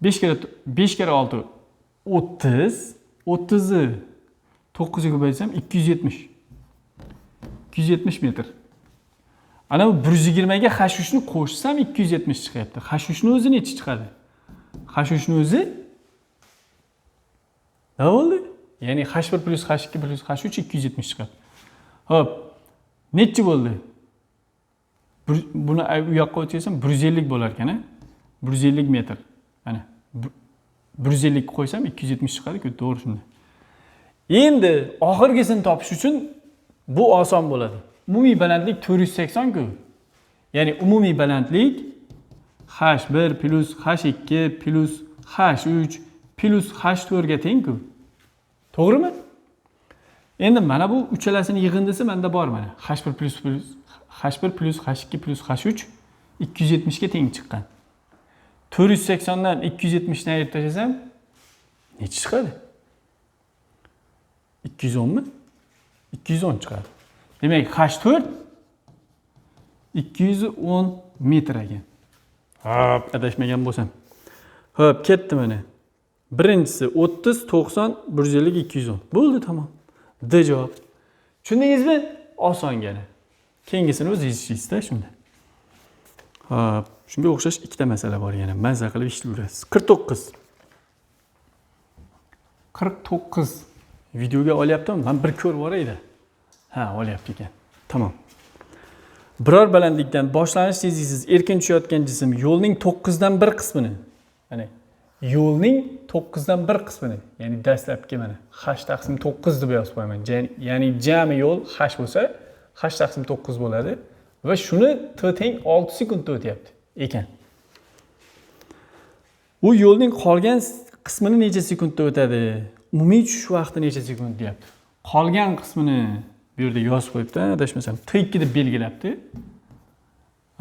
5 karra 5 karra 6 30. 30ni 9 ga ko'paytsam 270. 270 metr. Ana bu 120 ga H3 ni qo'shsam 270 chiqyapti. H3 ni o'zi necha chiqadi? H3 ni o'zi nima bo'ldi? Ya'ni H1 plus H2 plus H3 270 chiqadi. Xo'p, necha bo'ldi? Buni u yoqqa o'tkazsam 150 bo'lar ekan, a? 150 metr. Mana 150 qo'ysam 270 chiqadi-ku, to'g'ri shunda. Endi oxirgisini topish uchun bu oson bo'ladi. Umumiy balandlik 480 ku. Ya'ni umumiy balandlik H1 plus H2 plus H3 plus H4 ga teng-ku. To'g'rimi? Endi mana bu uchalasini yig'indisi menda bor mana. H1 plus H1 plus H2 plus H3 270 ga teng chiqqan. 480 dan 270 ni ayirib tashlasam necha chiqadi? 210 mi? 210 chiqadi. Demak, H4 210 metr ekan. Hop, adashmagan bo'lsam. Hop, ketdi mana. Birinchisi 30, 90, 150, 210. Bo'ldi, tamom. D javob. Tushundingizmi? Osongina. Keyingisini o'zingiz ishlaysizda shunda. Hop, shunga o'xshash ikkita masala bor yana. Mazza qilib ishlayverasiz. 49. 49. Videoga olyaptimi? Men bir ko'rib borayda. Ha, olyapti ekan. Tamom. Biror balandlikdan boshlanish tezliksiz erkin tushayotgan jism yo'lning 9dan 1 qismini, ya'ni yo'lning 9dan 1 qismini, ya'ni dastlabki mana h taqsim 9 deb yozib qo'yaman. Ya'ni jami yo'l h bo'lsa, h taqsim 9 bo'ladi va shuni t teng 6 sekundda o'tyapti ekan. U yo'lning qolgan qismini necha sekundda o'tadi? Umumiy tushish vaqti necha sekund deyapti. Qolgan qismini bu yerda yozib qo'yibdi, adashmasam T2 deb belgilabdi.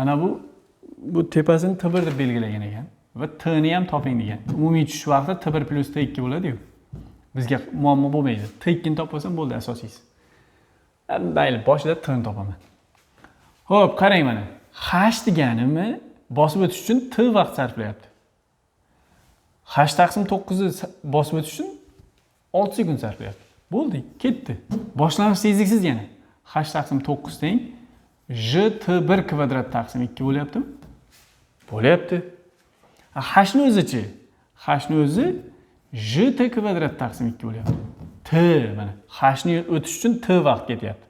Ana bu tepasini T1 deb belgilagan ekan va T ni ham toping degan. Umumiy tushish vaqti T1 plus T2 bo'ladi-yu. Bizga muammo bo'lmaydi. T2 ni topib olsam bo'ldi, asosiysi. Mayli, boshida T ni topaman. Xo'p, qarang mana. H deganimni bosib o'tish uchun T vaqt sarflayapti. H taqsim 9 ni bosib o'tish uchun 6 sekund sarflayapti. Bo'ldi, ketdi. Boshlanish tezliksiz yana. H taqsim 9 teng J T1 kvadrat taqsim 2 bo'lyaptimi? Bo'lyapti. H ni o'zi-chi? H ni o'zi J T kvadrat taqsim 2 bo'lyapti. T mana H ni o'tish uchun T vaqt ketyapti.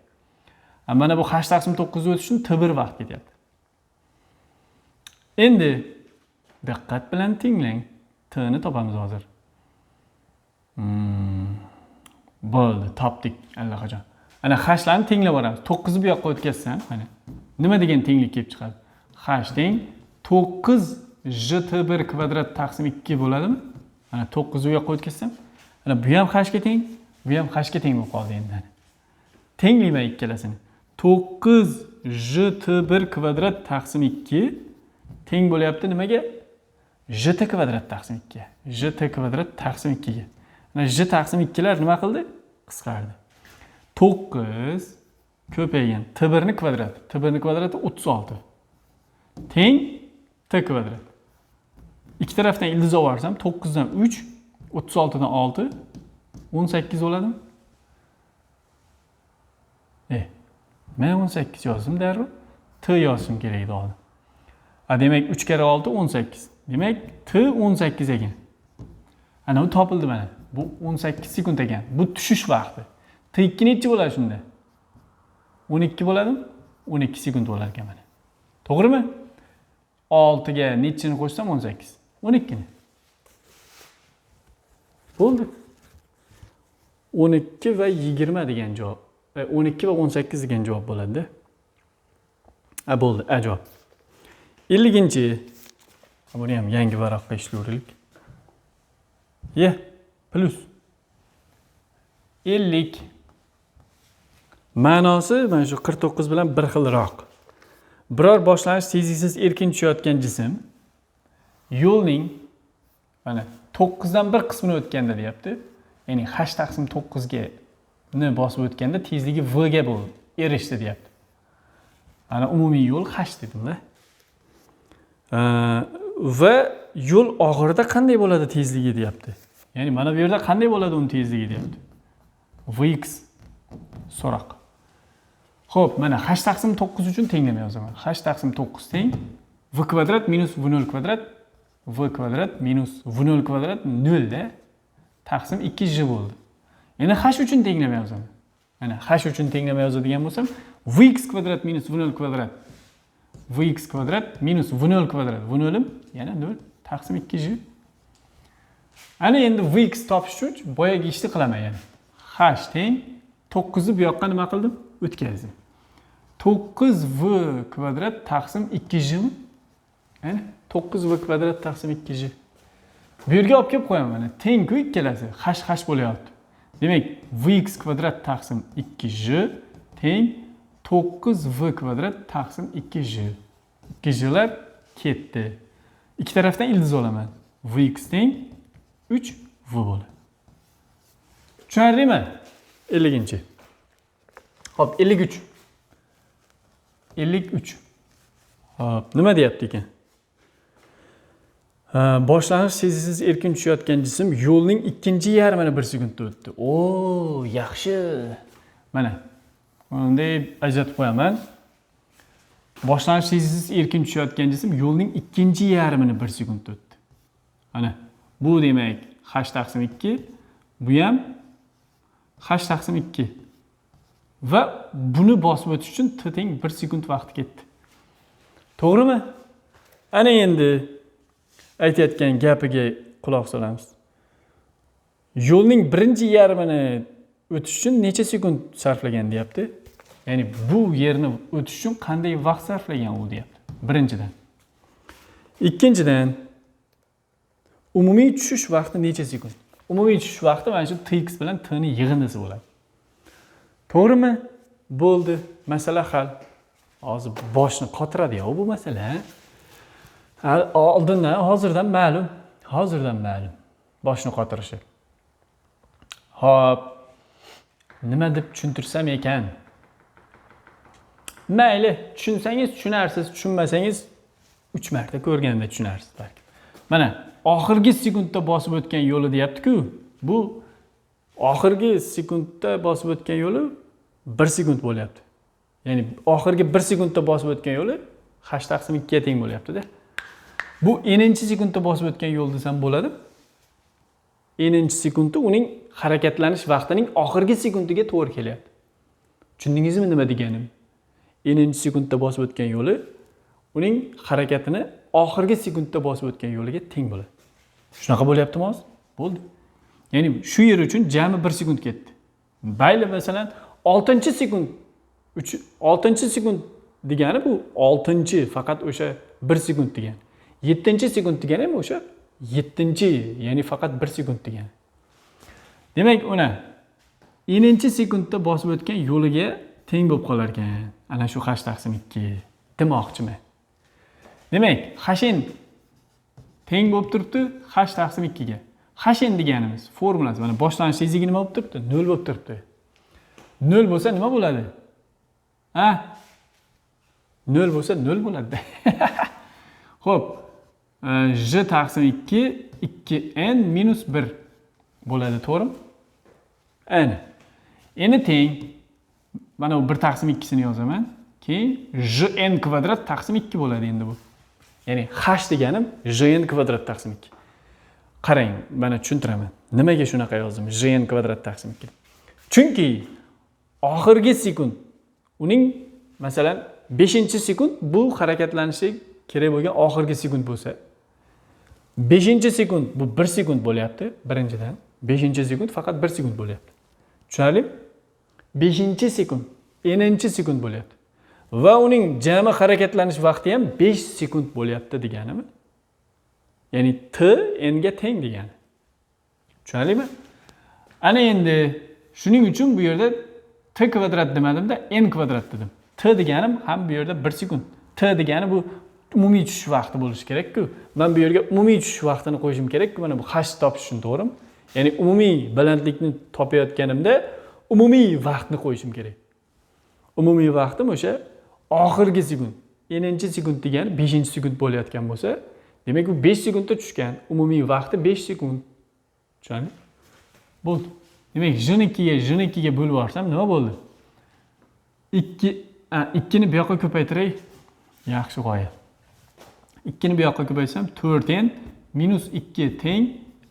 Mana bu H taqsim 9 ni o'tish uchun T1 vaqt ketyapti. Endi diqqat bilan tinglang. T ni topamiz hozir. Bo'ldi, topdik allaqachon. Ana h'larni tenglab boramiz. 9 ni bu yoqqa o'tkazsam, mana nima degan tenglik kelib chiqadi? H teng 9 JT1 kvadrat taqsim 2 bo'ladimi? Mana 9 ni bu yoqqa o'tkazsam, mana bu ham h ga teng, bu ham h ga teng bo'lib qoldi endi. Tenglayman ikkalasini. 9 JT1 kvadrat taqsim 2 teng bo'lyapti nimaga? JT kvadrat taqsim 2. JT kvadrat taqsim 2 ga. Mana J taqsim 2lar nima qildi? Qisqardi. 9 ko'paygan T1 ni kvadrati. T1 ni kvadrati 36. Teng T kvadrat. Ikki tarafdan ildiz olib yuborsam 9 dan 3, 36 dan 6, 18 bo'ladimi? Men 18 yozdim darrov. T yozishim kerak edi oldin. Demak 3 karra 6 18. Demak T 18 ekan. Ana u topildi mana. Bu 18 sekund ekan. Bu tushish vaqti. T2 nechi bo'ladi shunda? 12 bo'ladimi? 12 sekund bo'lar ekan mana. To'g'rimi? 6 ga nechini qo'shsam 18. 12 ni. Bo'ldi. 12 va 20 degan javob. 12 va 18 degan javob bo'ladi-da. Bo'ldi, javob. 50-chi. Buni ham yangi varaqqa ishlayveraylik. Ye, plus 50. Ma'nosi mana shu 49 bilan bir xilroq. Biror boshlanish tezliksiz erkin tushayotgan jism yo'lning mana 9 dan 1 qismini o'tganda deyapti. Ya'ni h taqsim 9 ga ni bosib o'tganda tezligi v ga bo'ldi, erishdi deyapti. Ana umumiy yo'l h dedim-da. Va yo'l oxirida qanday bo'ladi tezligi deyapti. Ya'ni mana bu yerda qanday bo'ladi uning tezligi deyapti. Vx so'roq. Xo'p, mana h taqsim 9 uchun tenglama yozaman. H taqsim 9 teng v kvadrat minus v0 kvadrat, v kvadrat minus v0 kvadrat 0 da taqsim 2 j bo'ldi. Endi h uchun tenglama yozaman. Mana h uchun tenglama yozadigan bo'lsam, vx kvadrat minus v0 kvadrat, vx kvadrat minus v0 kvadrat, v0 yana 0 taqsim 2 j. Ana endi vx topish uchun boyagi ishni qilaman yana. H teng 9 ni bu yoqqa nima qildim? O'tkazdim. 9v kvadrat taqsim 2 j. Ana 9v kvadrat taqsim 2 j. Bu yerga olib kelib qo'yaman mana. Teng-ku ikkalasi. H h bo'lyapti. Demak, vx kvadrat taqsim 2 j teng 9v kvadrat taqsim 2 j. 2 j'lar ketdi. Ikki tarafdan ildiz olaman. Vx teng 3 v bo'ladi. Tushunarlimi? 50-chi. Xo'p, 53. 53. Xo'p, nima deyapti ekan? Boshlang'ich tezliksiz erkin tushayotgan jism yo'lning ikkinchi yarmini 1 sekundda o'tdi. O, yaxshi. Mana. Bunday ajratib qo'yaman. Boshlang'ich tezliksiz erkin tushayotgan jism yo'lning ikkinchi yarmini 1 sekundda o'tdi. Mana bu demak h taqsim 2, bu ham h taqsim 2. Va buni bosib o'tish uchun t teng 1 sekund vaqt ketdi. To'g'rimi? Ana endi aytayotgan gapiga quloq solamiz. Yo'lning birinchi yarmini o'tish uchun necha sekund sarflagan deyapti. Ya'ni bu yerni o'tish uchun qanday vaqt sarflagan u deyapti. Birinchidan. Ikkinchidan, umumiy tushish vaqti necha sekund? Umumiy tushish vaqti mana shu tx bilan t ni yig'indisi bo'ladi. To'g'rimi? Bo'ldi, masala hal. Hozir boshni qotiradi-ya bu masala. Oldindan, hozirdan ma'lum. Hozirdan ma'lum. Boshni qotirishi. Xo'p, nima deb tushuntirsam ekan? Mayli, tushunsangiz tushunarsiz, tushunmasangiz 3 marta ko'rganda tushunarsiz balki. Mana oxirgi sekundda bosib o'tgan yo'li deyapti-ku. Bu oxirgi sekundda bosib o'tgan yo'li 1 sekund bo'lyapti. Ya'ni oxirgi 1 sekundda bosib o'tgan yo'li h taqsim 2 ga teng bo'lyapti-da. Bu n-inchi sekundda bosib o'tgan yo'l desam bo'ladi. N-inchi sekundda uning harakatlanish vaqtining oxirgi sekundiga to'g'ri kelyapti. Tushundingizmi nima deganim? N-inchi sekundda bosib o'tgan yo'li uning harakatini oxirgi sekundda bosib o'tgan yo'liga teng bo'ladi. Shunaqa bo'lyaptimi hozir? Bo'ldi. Ya'ni shu yer uchun jami 1 sekund ketdi. Mayli, masalan, 6-sekund 3 6-sekund degani bu 6 faqat o'sha 1 sekund degani. 7-sekund degani ham o'sha 7, ya'ni faqat 1 sekund degani. Demak, uni n-inchi sekundda bosib o'tgan yo'liga teng bo'lib qolar ekan. Ana shu h taqsim 2 demoqchiman. Demak, hn teng bo'lib turibdi h taqsim 2 ga. Hn deganimiz formulasi mana boshlanish tezligi nima bo'lib turibdi? 0 bo'lib turibdi. 0 bo'lsa nima bo'ladi? Ha? 0 bo'lsa 0 bo'ladi. Xo'p, j taqsim 2 2n minus 1 bo'ladi, to'g'rimi? N. Endi teng mana bu 1 taqsim 2sini yozaman. Keyin jn kvadrat taqsim 2 bo'ladi endi bu. Ya'ni h deganim jn kvadrat taqsim 2. Qarang, mana tushuntiraman. Nimaga shunaqa yozdim? Jn kvadrat taqsim 2. Chunki oxirgi sekund uning, masalan, 5-sekund bu harakatlanishi kerak bo'lgan oxirgi sekund bo'lsa, 5-sekund bu 1 sekund bo'lyapti, birinchidan. 5-sekund faqat 1 sekund bo'lyapti. Tushunarlimi? 5-sekund n-inchi sekund bo'lyapti. Va uning jami harakatlanish vaqti ham 5 sekund bo'lyapti deganimi? Ya'ni t n ga teng degani. Tushunarlimi? Ana endi shuning uchun bu yerda t kvadrat demadimda, n kvadrat dedim. T deganim ham bu yerda 1 sekund. T degani bu umumiy tushish vaqti bo'lishi kerak-ku. Men bu yerga umumiy tushish vaqtini qo'yishim kerak-ku, mana bu h topish uchun, to'g'rimi? Ya'ni umumiy balandlikni topayotganimda umumiy vaqtni qo'yishim kerak. Umumiy vaqtim o'sha oxirgi sekund. N-inchi sekund degani 5-sekund bo'layotgan bo'lsa, demak u 5 sekundda tushgan. Umumiy vaqti 5 sekund. Tushundingmi? Bo'ldi. Demak, j ni 2 ga, j ni 2 ga bo'lib yuborsam nima bo'ldi? 2 2 ni bu yoqqa ko'paytiray. Yaxshi g'oya. 2 ni bu yoqqa ko'paytsam 4n minus 2 teng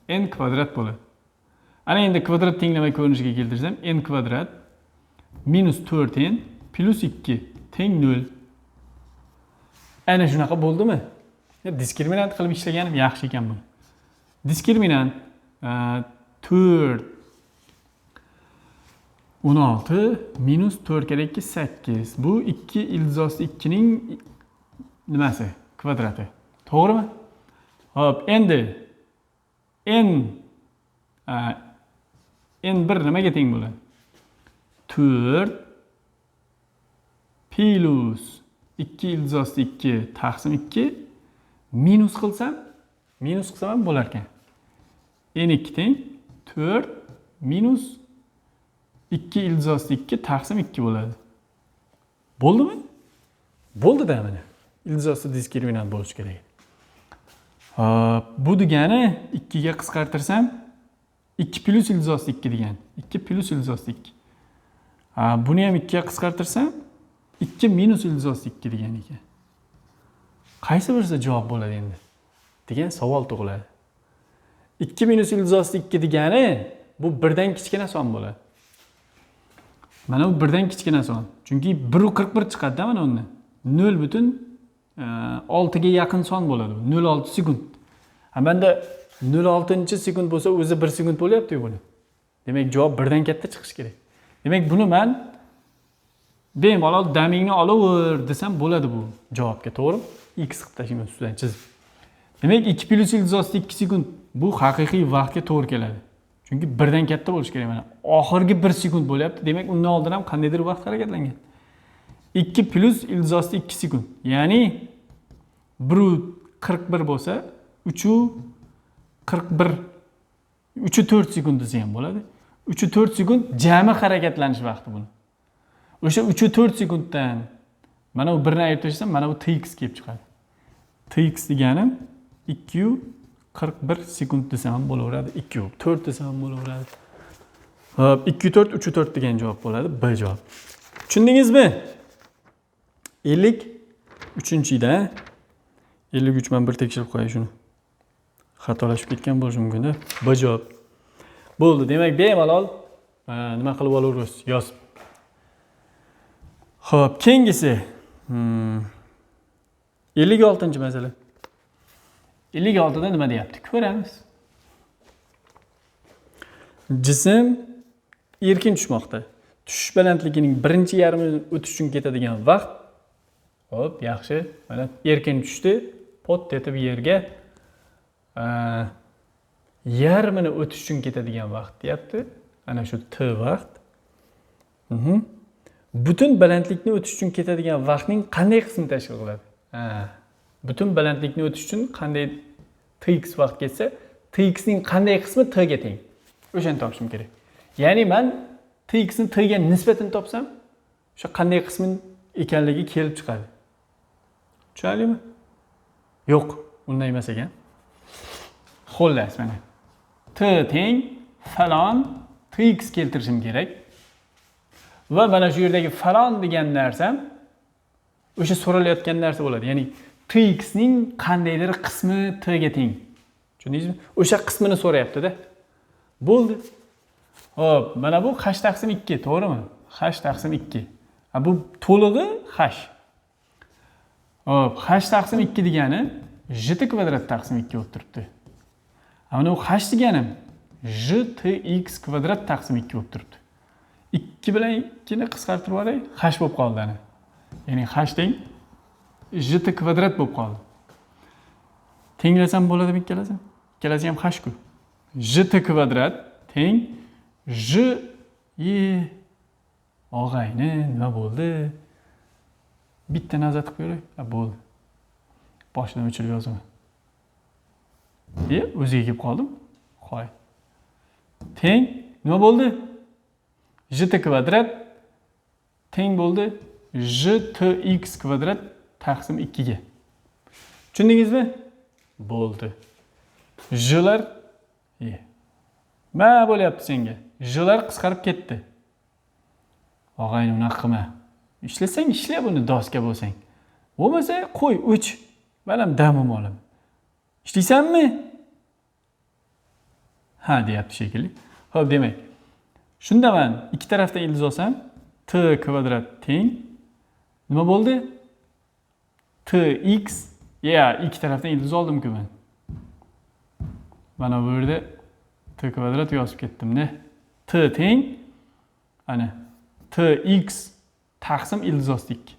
n kvadrat bo'ladi. Ana endi kvadrat tenglama ko'rinishiga keltirsam n kvadrat minus 4n plus 2 teng 0. Ana shunaqa bo'ldimi? Diskriminant qilib ishlaganim yaxshi ekan buni. Diskriminant 4 16 minus 4 kere 2 8. Bu 2 ildiz osti 2 ning nimasi? Kvadrati. To'g'rimi? Xo'p, endi n1 nimaga teng bo'ladi? 4 plus 2 ildiz osti 2 taqsim 2 minus qilsam, minus qilsam ham bo'lar ekan. N2 teng 4 minus 2 ildiz osti 2 taqsim 2 bo'ladi. Bo'ldimi? Bo'ldi-da mana. Ildiz osti diskriminant bo'lishi kerak. Hop, bu degani 2 ga qisqartirsam 2 plus ildiz osti 2 degan. 2 plus ildiz osti 2. Ha, buni ham 2 ga qisqartirsam 2 minus ildiz osti 2 degan ekan. Qaysi birisi javob bo'ladi endi? Degan savol tug'iladi. 2 minus ildiz osti 2 degani bu birdan kichkina son bo'ladi. Mana bu birdan kichkina son. Chunki 1.41 chiqadi-da mana undan. 0.6 ga yaqin son bo'ladi bu. 0.6 sekund. Ha, menda 0.6 sekund bo'lsa, o'zi 1 sekund bo'lyapti-ku buni. Demak, javob birdan katta chiqishi kerak. Demak, buni man bemalol damingni olaver desam bo'ladi bu javobga, to'g'rimi? X qilib tashlayman ustidan chizib. Demak, 2 plus ildiz osti 2 sekund bu haqiqiy vaqtga to'g'ri keladi. Chunki birdan katta bo'lishi kerak mana. Oxirgi 1 sekund bo'lyapti. Demak, undan oldin ham qandaydir vaqt harakatlangan. 2 plus ildiz osti 2 sekund. Ya'ni 1.41 bo'lsa, 3.41, 3.4 sekund desa ham bo'ladi. 3.4 sekund jami harakatlanish vaqti buni. O'sha 3.4 sekunddan mana bu birni ayirib tashlasam, mana bu tx kelib chiqadi. Tx deganim 2.41 sekund desam ham bo'laveradi, 2.4 desam ham bo'laveradi. Hop, 2.4, 3.4 degan javob bo'ladi, B javob. Tushundingizmi? 53-da 53, man bir tekshirib qo'yay shuni. Xatolashib ketgan bo'lishi mumkin-da. B javob. Bo'ldi. Demak, bemalol nima qilib olaverasiz, yozib. Xo'p, keyingisi. 56-masala. 56 da nima deyapti? Ko'ramiz. Jism erkin tushmoqda. Tushish balandligining birinchi yarmini o'tish uchun ketadigan vaqt. Xo'p, yaxshi. Mana erkin tushdi. Pot etib yerga yarmini o'tish uchun ketadigan vaqt deyapti. Ana shu t vaqt. Butun balandlikni o'tish uchun ketadigan vaqtning qanday qismini tashkil qiladi? Ha, butun balandlikni o'tish uchun qanday tx vaqt ketsa, tx ning qanday qismi t ga teng? O'shani topishim kerak. Ya'ni man tx ni t ga nisbatini topsam, o'sha qanday qismi ekanligi kelib chiqadi. Tushunarlimi? Yo'q, unday emas ekan. Xullas, mana t teng falon tx keltirishim kerak. Va mana shu yerdagi falon degan narsam o'sha so'ralayotgan narsa bo'ladi. Ya'ni tx ning qandaydir qismi t ga teng. Tushundingizmi? O'sha qismini so'rayapti-da. Bo'ldi. Xo'p, mana bu h taqsim 2, to'g'rimi? H taqsim 2. Ha, bu to'lig'i h. Xo'p, h taqsim 2 degani jt kvadrat taqsim 2 bo'lib turibdi. Ha, mana bu h deganim jtx kvadrat taqsim 2 bo'lib turibdi. 2 bilan 2 ni qisqartirib yuboray, h bo'lib qoldi ana. Ya'ni h teng jt kvadrat bo'lib qoldi. Tenglasam bo'ladimi ikkalasi? Ikkalasi ham h ku. Jt kvadrat teng j e og'ayni, nima bo'ldi? Bitta nazar qilib ko'ray. Ha, bo'ldi. Boshidan o'chirib yozaman. E, o'ziga kelib qoldim. Qo'y. Teng nima bo'ldi? Jt kvadrat teng bo'ldi jtx kvadrat taqsim 2 ga. Tushundingizmi? Bo'ldi. Jlar e. Ma bo'lyapti senga. Jlar qisqarib ketdi. Og'ayni, unaqa qilma. Ishlasang ishla buni, doska bo'lsang. Bo'lmasa qo'y, o'ch. Men ham damim olaman. Ishlaysanmi? Ha, deyapti shekilli. Xo'p, demak, shunda men ikki tarafdan ildiz olsam, t kvadrat teng nima bo'ldi? Tx, ya ikki tarafdan ildiz oldim-ku men. Mana bu yerda t kvadrat yozib ketdim-da. T teng ana tx taqsim ildiz osti 2.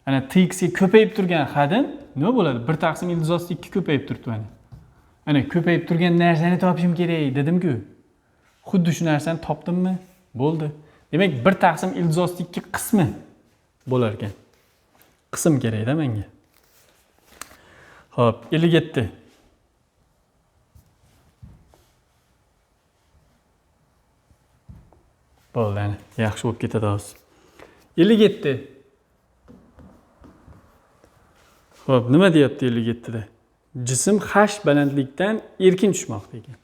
Ana tx ga ko'payib turgan hadin nima bo'ladi? 1 taqsim ildiz osti 2 ko'payib turibdi mana. Ana ko'payib turgan narsani topishim kerak dedim-ku. Xuddi shu narsani topdimmi? Bo'ldi. Demak, 1 taqsim ildiz osti 2 qismi bo'lar ekan. Qism kerak-da menga. Xo'p, 57. Bo'ldi, ana yaxshi bo'lib ketadi hozir. 57. Xo'p, nima deyapti 57 da? Jism h balandlikdan erkin tushmoqda ekan.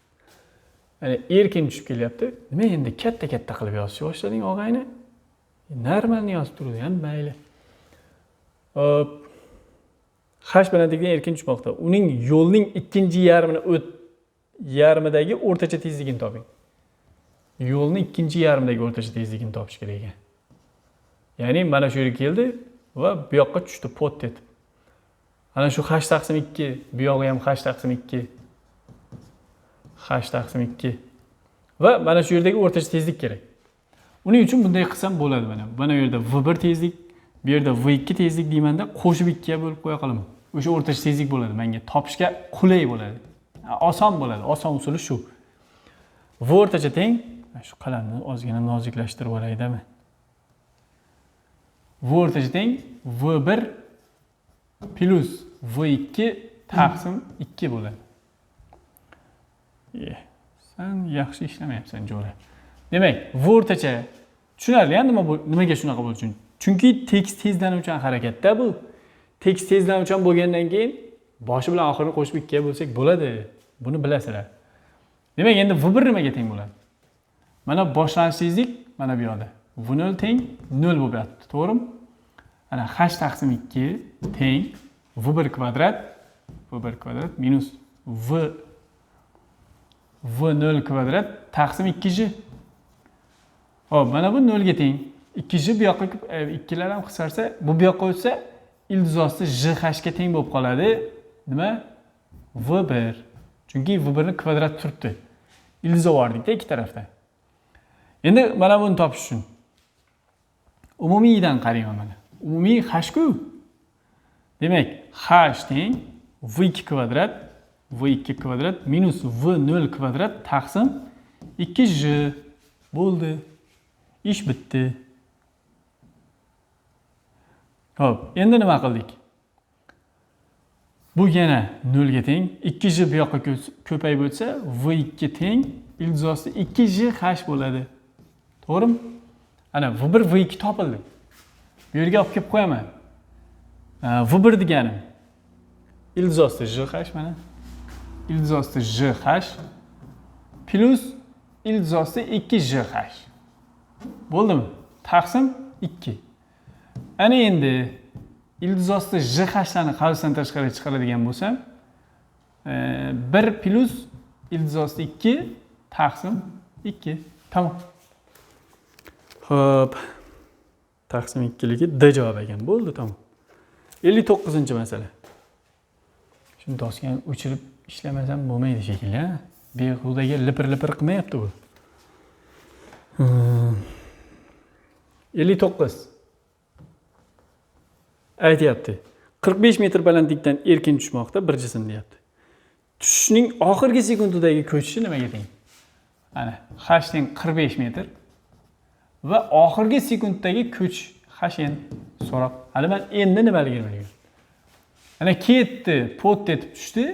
Ya'ni erkin tushib kelyapti. Nima endi katta-katta qilib yozishni boshlading og'ayni? Normalni yozib turdi ham, mayli. Xo'p, h balandlikdan erkin tushmoqda. Uning yo'lning ikkinchi yarmini o't yarmidagi o'rtacha tezligini toping. Yo'lning ikkinchi yarmidagi o'rtacha tezligini topish kerak ekan. Ya'ni mana shu yerga keldi va bu yoqqa tushdi pot etib. Ana shu h taqsim 2, bu yog'i ham h taqsim 2. H taqsim 2. Va mana shu yerdagi o'rtacha tezlik kerak. Uning uchun bunday qilsam bo'ladi mana. Mana bu yerda v1 tezlik, bu yerda v2 tezlik deymanda qo'shib 2 ga bo'lib qo'ya qolaman. O'sha o'rtacha tezlik bo'ladi menga. Topishga qulay bo'ladi. Oson bo'ladi. Oson usuli shu. V o'rtacha teng, shu qalamni ozgina noziklashtirib olayda-mi? V o'rtacha teng v1 plus v2 taqsim 2 bo'ladi. Sen yaxshi ishlamayapsan, jo'ra. Demak, V o'rtacha tushunarli, nima bu, nimaga shunaqa bo'ldi? Chunki tekis tezlanuvchan harakatda bu. Tekis tezlanuvchan bo'lgandan keyin boshi bilan oxirini qo'shib 2 ga bo'lsak bo'ladi. Buni bilasizlar. Demak, endi V1 nimaga teng bo'ladi? Mana boshlanish tezlik mana bu yoqda. V0 teng 0 bo'lib yotibdi, to'g'rimi? Ana h taqsim 2 teng V1 kvadrat, V1 kvadrat minus V0 kvadrat taqsim 2g. Xo'p, mana bu 0 ga teng. 2g bu yoqqa ikkilar ham qisqarsa, bu bu yoqqa o'tsa, ildiz osti j h ga teng bo'lib qoladi. Nima? V1. Chunki V1 ni kvadrat turibdi. Ildiz olib ikki tarafdan. Endi mana buni topish uchun umumiydan qarayman mana. Umumiy h ku. Demak, h teng V2 kvadrat, V2 kvadrat minus V0 kvadrat taqsim 2g bo'ldi. Ish bitdi. Xo'p, endi nima qildik? Bu yana 0 ga teng. 2g bu yoqqa ko'payib o'tsa, V2 teng ildiz osti 2g h bo'ladi. To'g'rimi? Ana V1 V2 topildi. Bu yerga olib kelib qo'yaman. V1 deganim ildiz osti j h mana. Ildiz osti j h plus ildiz osti 2g h. Bo'ldimi? Taqsim 2. Ana endi ildiz osti j hlarni qavsdan tashqari chiqaradigan bo'lsam, 1 plus ildiz osti 2 taqsim 2. Tamom. Xo'p. Taqsim 2ligi D javob ekan. Bo'ldi, tamom. 59-masala. Shuni doskani o'chirib ishlamasam bo'lmaydi shekilli, ha? Behudaga lipir-lipir qilmayapti bu. 59. Aytyapti. 45 metr balandlikdan erkin tushmoqda bir jism deyapti. Tushishning oxirgi sekundidagi ko'chishi nimaga teng? Ana h teng 45 metr va oxirgi sekunddagi ko'chish h n so'rab. Hali men endi nimaligini bilmayman. Ana ketdi, pot etib tushdi,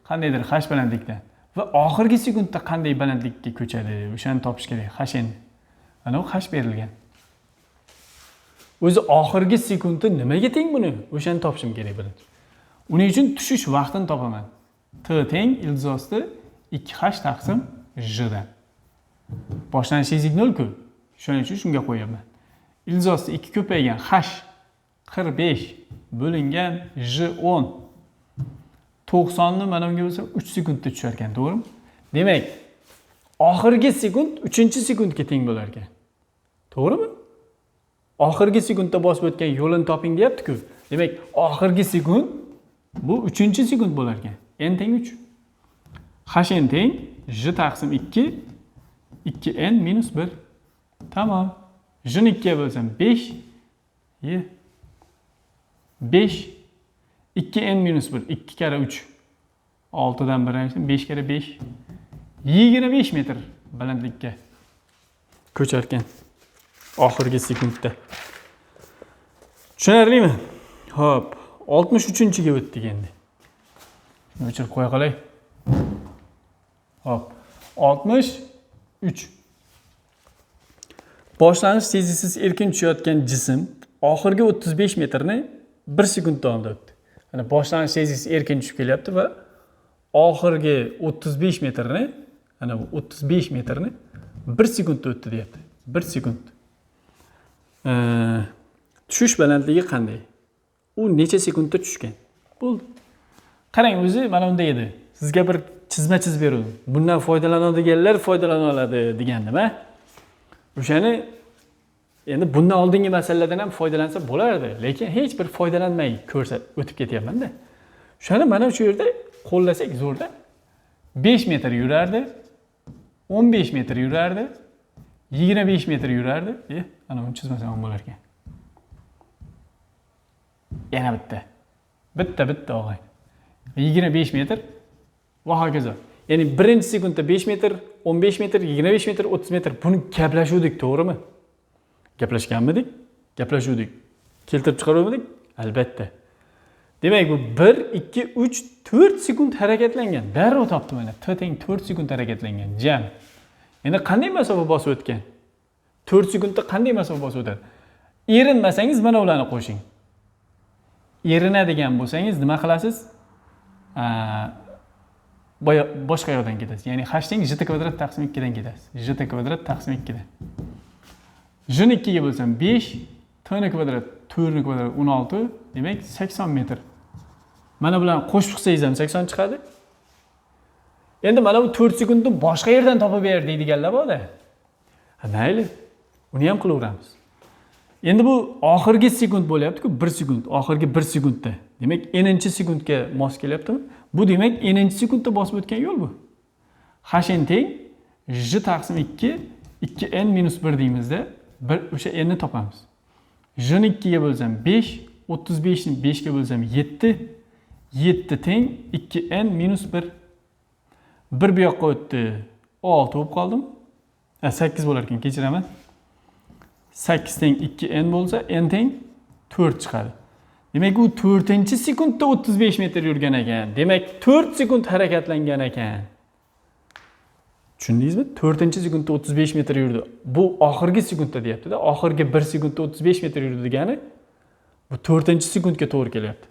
qandaydir h balandlikdan va oxirgi sekundda qanday balandlikka ko'chadi, o'shani topish kerak, h n. Ana u h berilgan. O'zi oxirgi sekundi nimaga teng buni? O'shani topishim kerak birinchi. Uning uchun tushish vaqtini topaman. T teng ildiz osti 2h taqsim j dan. Boshlanish tezlik 0 ku. Shuning uchun shunga qo'yaman. Ildiz 2 ko'paygan h 45 bo'lingan j 10. 90 ni mana bunga bo'lsa 3 sekundda tushar ekan, to'g'rimi? Demak, oxirgi sekund 3-sekundga teng bo'lar ekan. To'g'rimi? Oxirgi sekundda bosib o'tgan yo'lini toping deyapti-ku. Demak, oxirgi sekund bu 3-sekund bo'lar ekan. N teng 3. H n teng j taqsim 2 2n minus 1. Tamom. J ni 2 ga bo'lsam 5 y 5 2n minus 1 2 karra 3 6 dan 1 5 karra 5 25 metr balandlikka ko'char ekan oxirgi sekundda. Tushunarlimi? Xo'p, 63-ga o'tdik endi. Shuni o'chirib qo'ya qolay. Xo'p, 63. Boshlanish tezliksiz erkin tushayotgan jism oxirgi 35 metrni 1 sekund davomida o'tdi. Mana boshlanish tezliksiz erkin tushib kelyapti va oxirgi 35 metrni, ana bu 35 metrni 1 sekundda o'tdi deyapti. 1 sekund. Tushish balandligi qanday? U necha sekundda tushgan? Bo'ldi. Qarang, o'zi mana bunday edi. Sizga bir chizma chizib berdim. Bundan foydalanadiganlar foydalana oladi degandim, a? O'shani endi bundan oldingi masalalardan ham foydalansa bo'lardi, lekin hech bir foydalanmay ko'rsat o'tib ketyapman-da. O'shani mana shu yerda qo'llasak zo'rda. 5 metr yurardi, 15 metr yurardi, 25 metr yurardi. Ana uni chizmasam ham bo'lar ekan. Yana bitta. Bitta og'ay. 25 metr va hokazo. Ya'ni birinchi sekundda 5 metr, 15 metr, 25 metr, 30 metr. Buni gaplashuvdik, to'g'rimi? Gaplashganmidik? Gaplashuvdik. Keltirib chiqaruvdik? Albatta. Demak, bu 1, 2, 3, 4 sekund harakatlangan. Darrov topdim mana. T teng 4 sekund harakatlangan. Jam. Endi qanday masofa bosib o'tgan? 4 sekundda qanday masofa bosib o'tadi? Erinmasangiz mana ularni qo'shing. Erinadigan bo'lsangiz nima qilasiz? Boshqa yoqdan ketasiz. Ya'ni h teng j kvadrat taqsim 2 dan ketasiz. J kvadrat taqsim 2 dan. J ni 2 ga bo'lsam 5, t ni kvadrat 4 ni kvadrat 16, demak 80 metr. Mana bularni qo'shib chiqsangiz ham 80 chiqadi. Endi mana bu 4 sekundni boshqa yerdan topib ber deydiganlar bor-da. Ha, mayli. Uni ham qilaveramiz. Endi bu oxirgi sekund bo'lyapti-ku, 1 sekund, oxirgi 1 sekundda. Demak, n-chi sekundga mos kelyaptimi? Bu demak n-chi sekundda bosib o'tgan yo'l bu. H n teng j taqsim 2, 2n minus 1 deymizda, bir o'sha n ni topamiz. J ni 2 ga bo'lsam 5, 35 ni 5 ga bo'lsam 7, 7 teng 2n minus 1. 1 bu yoqqa o'tdi, 6 bo'lib qoldim. 8 bo'lar ekan, kechiraman. 8 teng 2n bo'lsa, n teng 4 chiqadi. Demak, u 4-sekundda 35 metr yurgan ekan. Demak, 4 sekund harakatlangan ekan. Tushundingizmi? 4-sekundda 35 metr yurdi. Bu oxirgi sekundda deyapti-da. Oxirgi 1 sekundda 35 metr yurdi degani bu 4-sekundga to'g'ri kelyapti.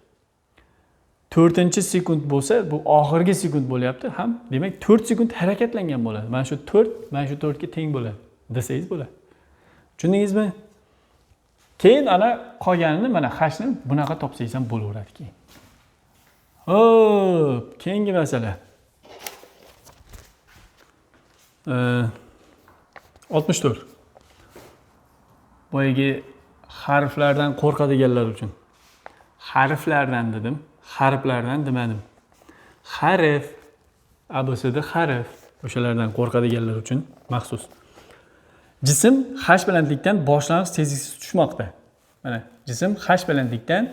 4-sekund bo'lsa, bu oxirgi sekund bo'lyapti ham. Demak, 4 sekund harakatlangan bo'ladi. Mana shu 4, mana shu 4 ga teng bo'ladi desangiz bo'ladi. Tushundingizmi? Keyin ana qolganini mana h ni bunaqa topsangiz ham bo'laveradi keyin. Xo'p, keyingi masala. 64. Boyagi harflardan qo'rqadiganlar uchun. Harflardan dedim, harflardan demadim. Harf, ABCD harf, o'shalardan qo'rqadiganlar uchun maxsus. Jism h balandlikdan boshlang'ich tezliksiz tushmoqda. Mana jism h balandlikdan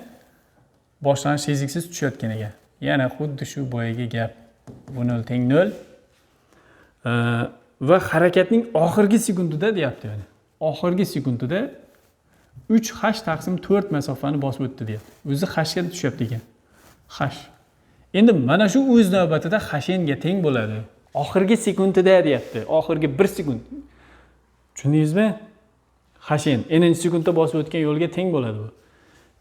boshlang'ich tezliksiz tushayotgan ekan. Yana xuddi shu boyagi gap. Bu 0 teng 0. Va harakatning oxirgi sekundida deyapti ya'ni. Oxirgi sekundida 3 h taqsim 4 masofani bosib o'tdi deyapti. O'zi h ga tushyapti ekan. H. Endi mana shu o'z navbatida h n ga teng bo'ladi. Oxirgi sekundida deyapti. Oxirgi 1 sekund. Tushundingizmi? H n n sekundda bosib o'tgan yo'lga teng bo'ladi bu.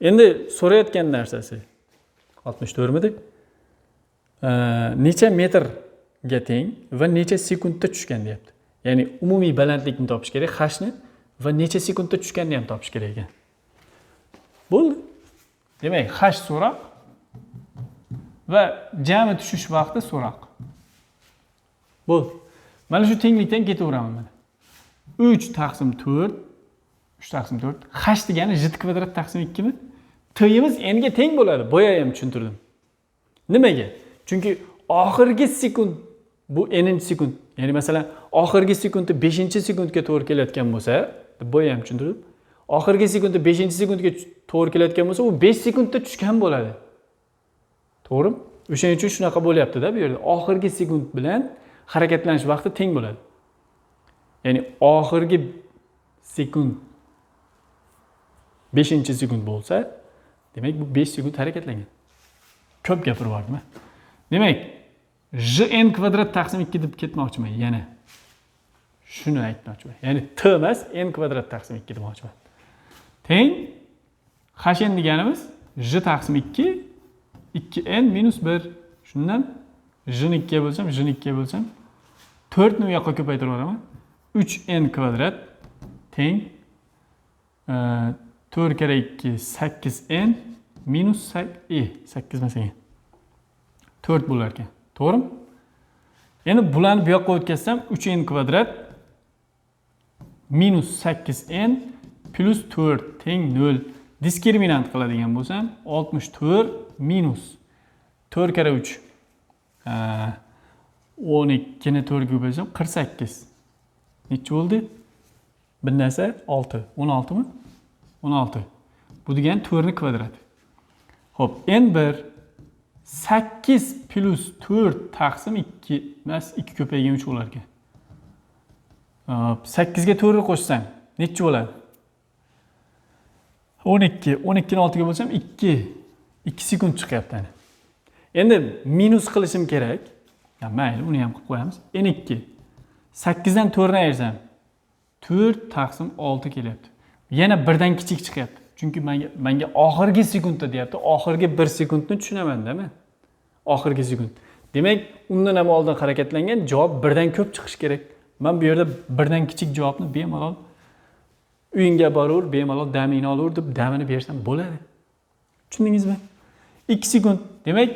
Endi so'rayotgan narsasi 64 midi? Necha metrga teng va necha sekundda tushgan deyapti. Ya'ni umumiy balandlikni topish kerak h ni Va necha sekundda tushganini ham topish kerak ekan. Bo'ldi. Demak, h so'roq va jami tushish vaqti so'roq. Bo'ldi. Mana shu tenglikdan ketaveraman mana. 3 taqsim 4, 3 taqsim 4, h degani j kvadrat taqsim 2 mi? T'imiz n ga teng bo'ladi. Boya ham tushuntirdim. Nimaga? Chunki oxirgi sekund bu n-sekund. Ya'ni masalan, oxirgi sekundi 5-sekundga to'g'ri kelayotgan bo'lsa, boya ham tushuntirdim. Oxirgi sekundi 5-sekundga to'g'ri kelayotgan bo'lsa, u 5 sekundda tushgan bo'ladi. To'g'rimi? O'shaning uchun shunaqa bo'lyapti-da bu yerda. Oxirgi sekund bilan harakatlanish vaqti teng bo'ladi. Ya'ni oxirgi sekund 5-sekund bo'lsa, demak bu 5 sekund harakatlangan. Ko'p gapirib yubordim. Demak, jn kvadrat taqsim 2 deb ketmoqchiman yana. Shuni aytmoqchiman. Ya'ni t emas, n kvadrat taqsim 2 demoqchiman. Teng hn deganimiz j taqsim 2 2n minus 1. Shundan j ni 2 ga bo'lsam, j ni 2 ga bo'lsam 4 ni u yoqqa ko'paytirib yuboraman. 3n kvadrat teng 4 kara 2 8n minus 8 emas ekan. 4 bo'lar ekan. To'g'rimi? Endi bularni bu yoqqa o'tkazsam 3n kvadrat minus 8n plus 4 teng 0. Diskriminant qiladigan bo'lsam 64 minus 4 kara 3 12 ni 4 ga ko'paytirsam 48. Necha bo'ldi? Bir narsa 6. 16 mi? 16. Bu degani 4 ni kvadrati. Xo'p, n1 8 plus 4 taqsim 2 emas, 2 ko'paygan 3 bo'lar ekan. Hop, 8 ga 4 ni qo'shsam necha bo'ladi? 12. 12 ni 6 ga bo'lsam 2. 2 sekund chiqyapti ana. Endi minus qilishim kerak. Ya mayli, uni ham qilib qo'yamiz. N2. 8 dan 4 ni ayirsam 4 taqsim 6 kelyapti. Yana birdan kichik chiqyapti. Chunki menga oxirgi sekundda deyapti. Oxirgi 1 sekundni tushunaman-da men. Oxirgi sekund. Demak, undan ham oldin harakatlangan javob birdan ko'p chiqishi kerak. Men bu yerda birdan kichik javobni bemalol uyingga boraver, bemalol damingni olaver deb damini bersam bo'ladi. Tushundingizmi? 2 sekund. Demak,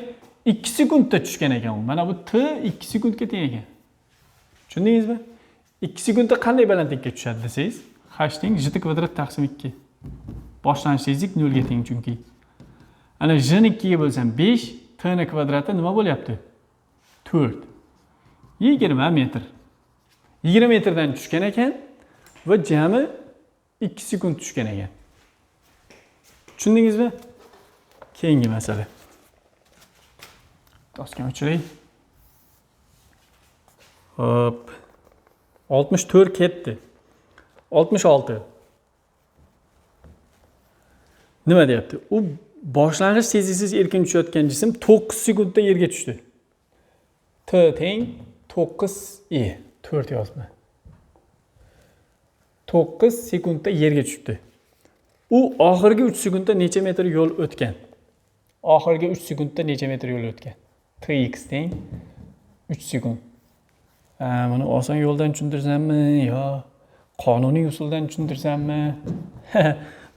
2 sekundda tushgan ekan u. Mana bu t 2 sekundga teng ekan. Tushundingizmi? 2 sekundda qanday balandlikka tushadi desangiz, h teng j kvadrat taqsim 2. Boshlanish tezlik 0 ga teng chunki. Ana j ni 2 ga bo'lsam 5, t ni kvadrati nima bo'lyapti? 4. 20 metr. 20 metrdan tushgan ekan va jami 2 sekund tushgan ekan. Tushundingizmi? Keyingi masala. Doskani o'chiray. Hop. 64 ketdi. 66. Nima deyapti? U boshlang'ich tezliksiz erkin tushayotgan jism 9 sekundda yerga tushdi. T teng 9 e 4 yozma. 9 sekundda yerga tushibdi. U oxirgi 3 sekundda necha metr yo'l o'tgan? Oxirgi 3 sekundda necha metr yo'l o'tgan? Tx teng 3 sekund. Buni oson yo'ldan tushuntirsammi yo qonuniy usuldan tushuntirsammi?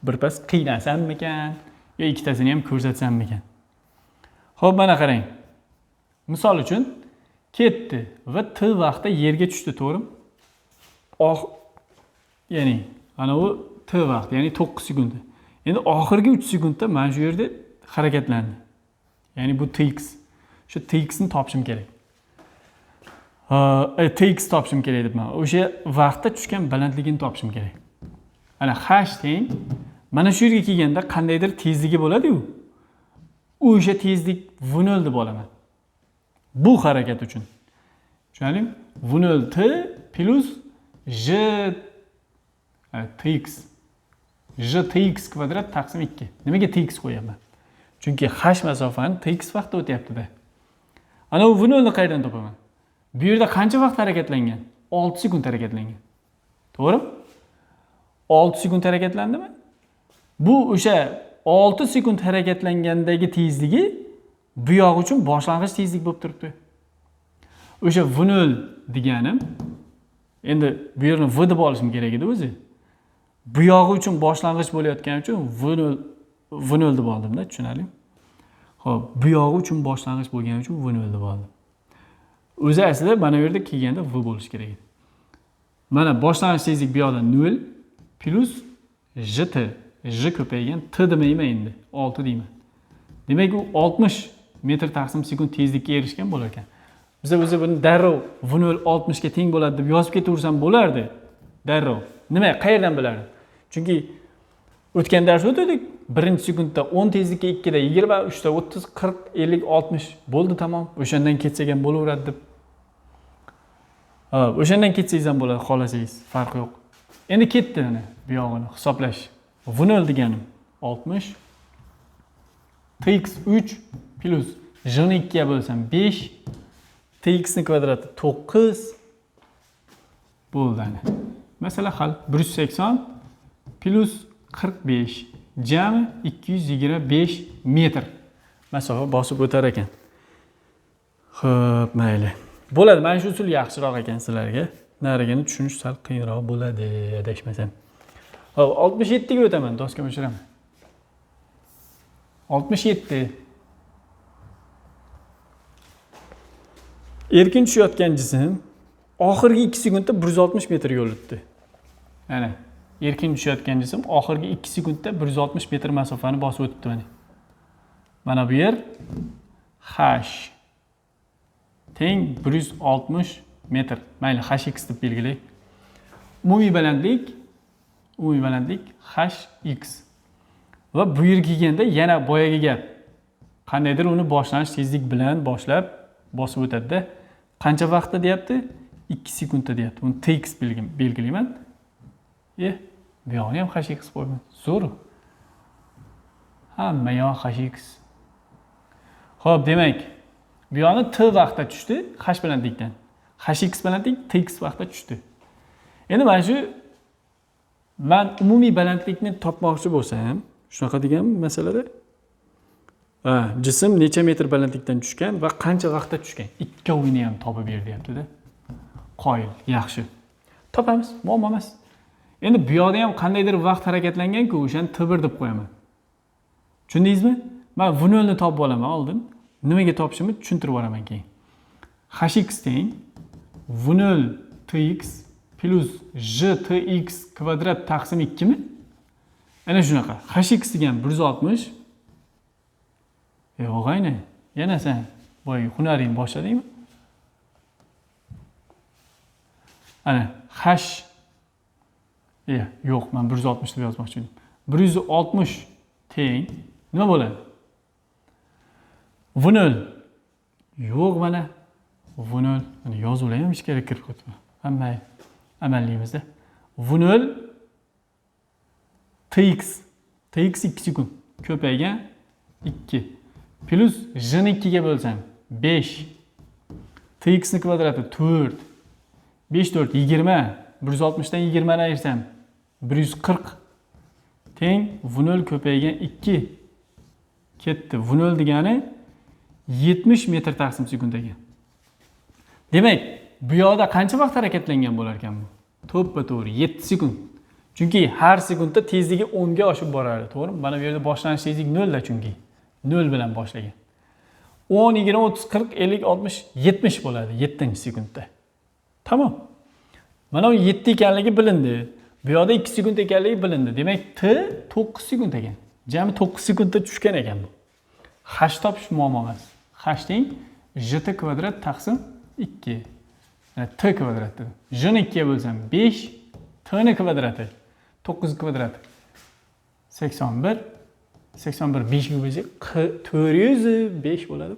Birpas qiynasammikan yo ikkitasini ham ko'rsatsammikan? Xo'p, mana qarang. Misol uchun ketdi va t vaqtda yerga tushdi, to'g'rimi? Ox, ya'ni ana u t vaqt, ya'ni 9 sekund. Endi oxirgi 3 sekundda mana shu yerda harakatlandi. Ya'ni bu tx. Shu tx ni topishim kerak. Tx topishim kerak debman. O'sha vaqtda tushgan balandligini topishim kerak. Ana h teng mana shu yerga kelganda qandaydir tezligi bo'ladi-yu. O'sha tezlik v0 deb olaman. Bu harakat uchun. Tushunarlimi? V0 t plus j tx j tx kvadrat taqsim 2. Nimaga tx qo'yapman? Chunki h masofani tx vaqtda o'tyapti-da. Ana u v0 ni qayerdan topaman? Bu yerda qancha vaqt harakatlangan? 6 sekund harakatlangan. To'g'rimi? 6 sekund harakatlandimi? Bu o'sha 6 sekund harakatlangandagi tezligi bu yoq uchun boshlang'ich tezlik bo'lib turibdi. O'sha v0 deganim, endi bu yerni v deb olishim kerak edi o'zi. Bu yog'i uchun boshlang'ich bo'layotgani uchun V0 deb oldimda, tushunarlimi? Xo'p, bu yog'i uchun boshlang'ich bo'lgani uchun V0 deb oldim. O'zi aslida mana bu yerda kelganda V bo'lishi kerak edi. Mana boshlang'ich tezlik bu yoqda 0 plus JT, J ko'paygan T demayman endi, 6 deyman. Demak, u 60 metr taqsim sekund tezlikka erishgan bo'lar ekan. Biz o'zi buni darrov V0 60 ga teng bo'ladi deb yozib ketaversam bo'lardi. Darrov. Nima, qayerdan bilardim? Chunki o'tgan dars o'tdik. 1 sekundda 10 tezlikka 2 da 20, 3 da 30, 40, 50, 60 bo'ldi tamom. O'shandan ketsak ham bo'laveradi deb. Ha, o'shandan ketsangiz ham bo'ladi, xohlasangiz, farqi yo'q. Endi ketdi mana bu yog'ini hisoblash. V0 deganim 60 tx 3 plus j ni 2 ga bo'lsam 5 tx ni kvadrati 9 bo'ldi ana. Masala hal. 180 plus 45 jami 225 metr masofa bosib o'tar ekan. Xo'p, mayli. Bo'ladi, mana shu usul yaxshiroq ekan sizlarga. Narigini tushunish sal qiyinroq bo'ladi, adashmasam. Xo'p, 67 ga o'taman, doskam o'chiraman. 67. Erkin tushayotgan jism oxirgi 2 sekundda 160 metr yo'l o'tdi. Mana erkin tushayotgan jism oxirgi 2 sekundda 160 metr masofani bosib o'tdi mana. Mana bu yer h teng 160 metr. Mayli, hx deb belgilaylik. Umumiy balandlik hx. Va bu yerga kelganda yana boyagi gap. Qandaydir uni boshlanish tezlik bilan boshlab bosib o'tadi-da. Qancha vaqtda deyapti? 2 sekundda deyapti. Buni tx belgilayman. Bu yog'ini ham hx qo'yman. Zo'r. Hamma yoq hx. Xo'p, demak, bu yog'ini t vaqtda tushdi, h balandlikdan. Hx balandlik tx vaqtda tushdi. Endi mana shu men umumiy balandlikni topmoqchi bo'lsam, shunaqa degan masalada ha, jism necha metr balandlikdan tushgan va qancha vaqtda tushgan, ikkovini ham topib ber deyapti-da. Qoyil, yaxshi. Topamiz, muammo emas. Endi bu yoqda ham qandaydir vaqt harakatlangan-ku, o'shani T1 deb qo'yaman. Tushundingizmi? Men V0 ni topib olaman oldin. Nimaga topishimni tushuntirib yuboraman keyin. Hx teng V0 tx plus jtx kvadrat taqsim 2 mi? Ana shunaqa. Hx degan 160. Og'ayni, yana sen boyagi hunaringni boshladingmi? Ana h yo'q, men 160 deb yozmoqchi edim. 160 teng nima bo'ladi? V0 yo'q mana V0 mana yozuvlar ham ichkari kirib ketdi. Hamma amalligimizda V0 tx tx 2 sekund ko'paygan 2 plus j ni 2 ga bo'lsam 5 tx ni kvadrati 4 5 4 20 160 dan 20 ni ayirsam 140 teng V0 ko'paygan 2 ketdi. V0 degani 70 metr taqsim sekund ekan. Demak, bu yoqda qancha vaqt harakatlangan bo'lar ekan bu? To'ppa-to'g'ri 7 sekund. Chunki har sekundda tezligi 10 ga oshib borardi, to'g'rimi? Mana bu yerda boshlanish tezlik 0 da chunki. 0 bilan boshlagan. 10, 20, 30, 40, 50, 60, 70 bo'ladi 7-sekundda. Tamom. Mana u 7 ekanligi bilindi. Bu yoqda 2 sekund ekanligi bilindi. Demak, t 9 sekund ekan. Jami 9 sekundda tushgan ekan bu. H topish muammo emas. H teng jt kvadrat taqsim 2. T kvadrat dedim. J ni 2 ga bo'lsam 5, t ni kvadrati 9 kvadrati 81, 81 5 ga bo'lsak 405 bo'ladi.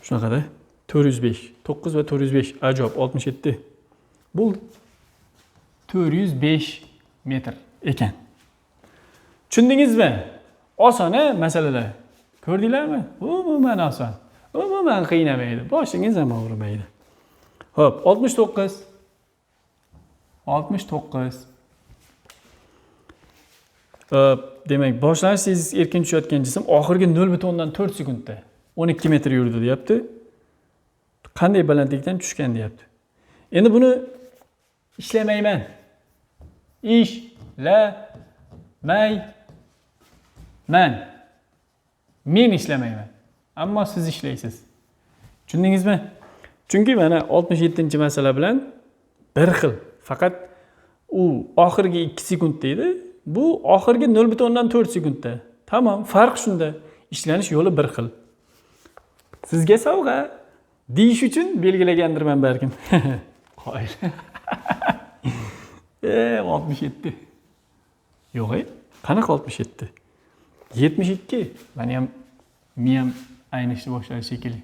Shunaqada 405, 9 va 405 ajoyib 67. Bo'ldi. 405 metr ekan. Tushundingizmi? Oson-a masalalar. Ko'rdinglarmi? Umuman oson. Umuman qiynamaydi. Boshingiz ham og'rimaydi. Xo'p, 69. 69. Demak, boshlanish tezlik erkin tushayotgan jism oxirgi 0.4 sekundda 12 metr yurdi deyapti. Qanday balandlikdan tushgan deyapti. Endi buni ishlamayman. Ishlamayman. Men ishlamayman. Ammo siz ishlaysiz. Tushundingizmi? Chunki mana 67-masala bilan bir xil. Faqat u oxirgi 2 sekund deydi. Bu oxirgi 0,4 sekundda. Tamom, farq shunda. Ishlanish yo'li bir xil. Sizga sovg'a deyish uchun belgilagandirman balkim. Qoyil. 67. Yo'q, qanaqa 67? 72. Meni ham miyam aynishni boshladi shekilli.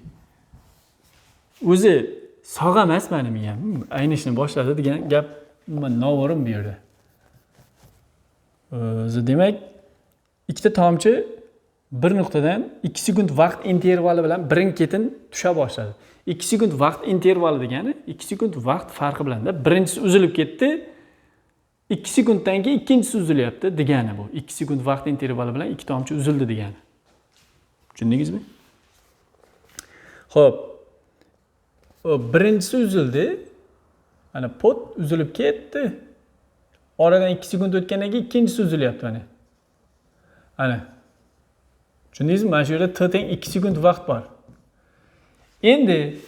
O'zi sog' emas mani miyam. Aynishni boshladi degan gap umuman noo'rin bu yerda. O'zi demak, ikkita tomchi bir nuqtadan 2 sekund vaqt intervali bilan birin-ketin tusha boshladi. 2 sekund vaqt intervali degani 2 sekund vaqt farqi bilanda birinchisi uzilib ketdi, 2 sekunddan keyin ikkinchisi uzilyapti degani bu. 2 sekund vaqt intervali bilan ikki tomchi uzildi degani. Tushundingizmi? Xo'p. Birinchisi uzildi. Mana pot uzilib ketdi. Oradan 2 sekund o'tgandan keyin ikkinchisi uzilyapti mana. Ana. Tushundingizmi? Mana shu yerda t teng 2 sekund vaqt bor. Endi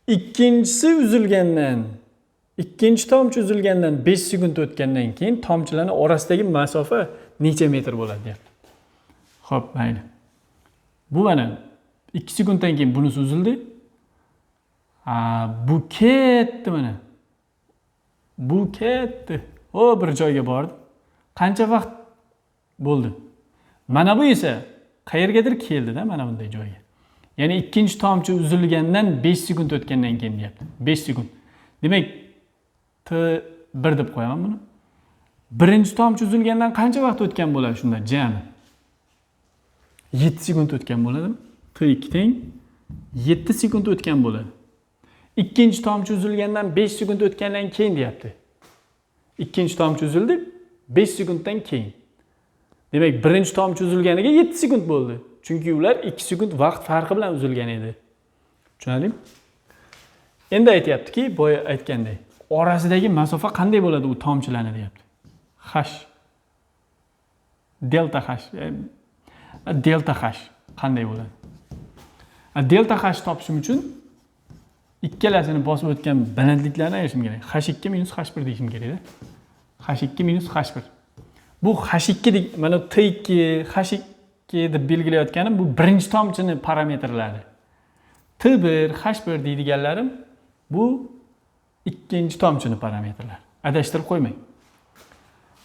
ikkinchisi uzilgandan, ikkinchi tomchi uzilgandan 5 sekund o'tgandan keyin tomchilarning orasidagi masofa necha metr bo'ladi deyapti. Xo'p, mayli. Bu mana 2 sekunddan keyin bunisi uzildi. Bu ketdi mana. Bu ketdi. O bir joyga bordi. Qancha vaqt bo'ldi? Mana bu esa qayergadir keldi-da, mana bunday joyga. Ya'ni ikkinchi tomchi uzilgandan 5 sekund o'tgandan keyin deyapti. 5 sekund. Demak, T1 deb qo'yaman buni. Birinchi tomchi uzilgandan qancha vaqt o'tgan bo'ladi shunda jami? 7 sekund o'tgan bo'ladimi? T2 teng 7 sekund o'tgan bo'ladi. Ikkinchi tomchi uzilgandan 5 sekund o'tgandan keyin deyapti. Ikkinchi tomchi uzildi 5 sekunddan keyin. Demak, birinchi tomchi uzilganiga 7 sekund bo'ldi. Chunki ular 2 sekund vaqt farqi bilan uzilgan edi. Tushunarlimi? Endi aytyaptiki, boya aytgandek, orasidagi masofa qanday bo'ladi u tomchilarni deyapti. H. Delta H. Delta H qanday bo'ladi? Delta H topishim uchun ikkalasini bosib o'tgan balandliklarni ayirishim kerak. H2 minus H1 deyishim kerakda. H2 minus H1. Bu H2 mana T2, H2 deb belgilayotganim bu birinchi tomchini parametrlari. T1, H1 deydiganlarim bu ikkinchi tomchini parametrlari. Adashtirib qo'ymang.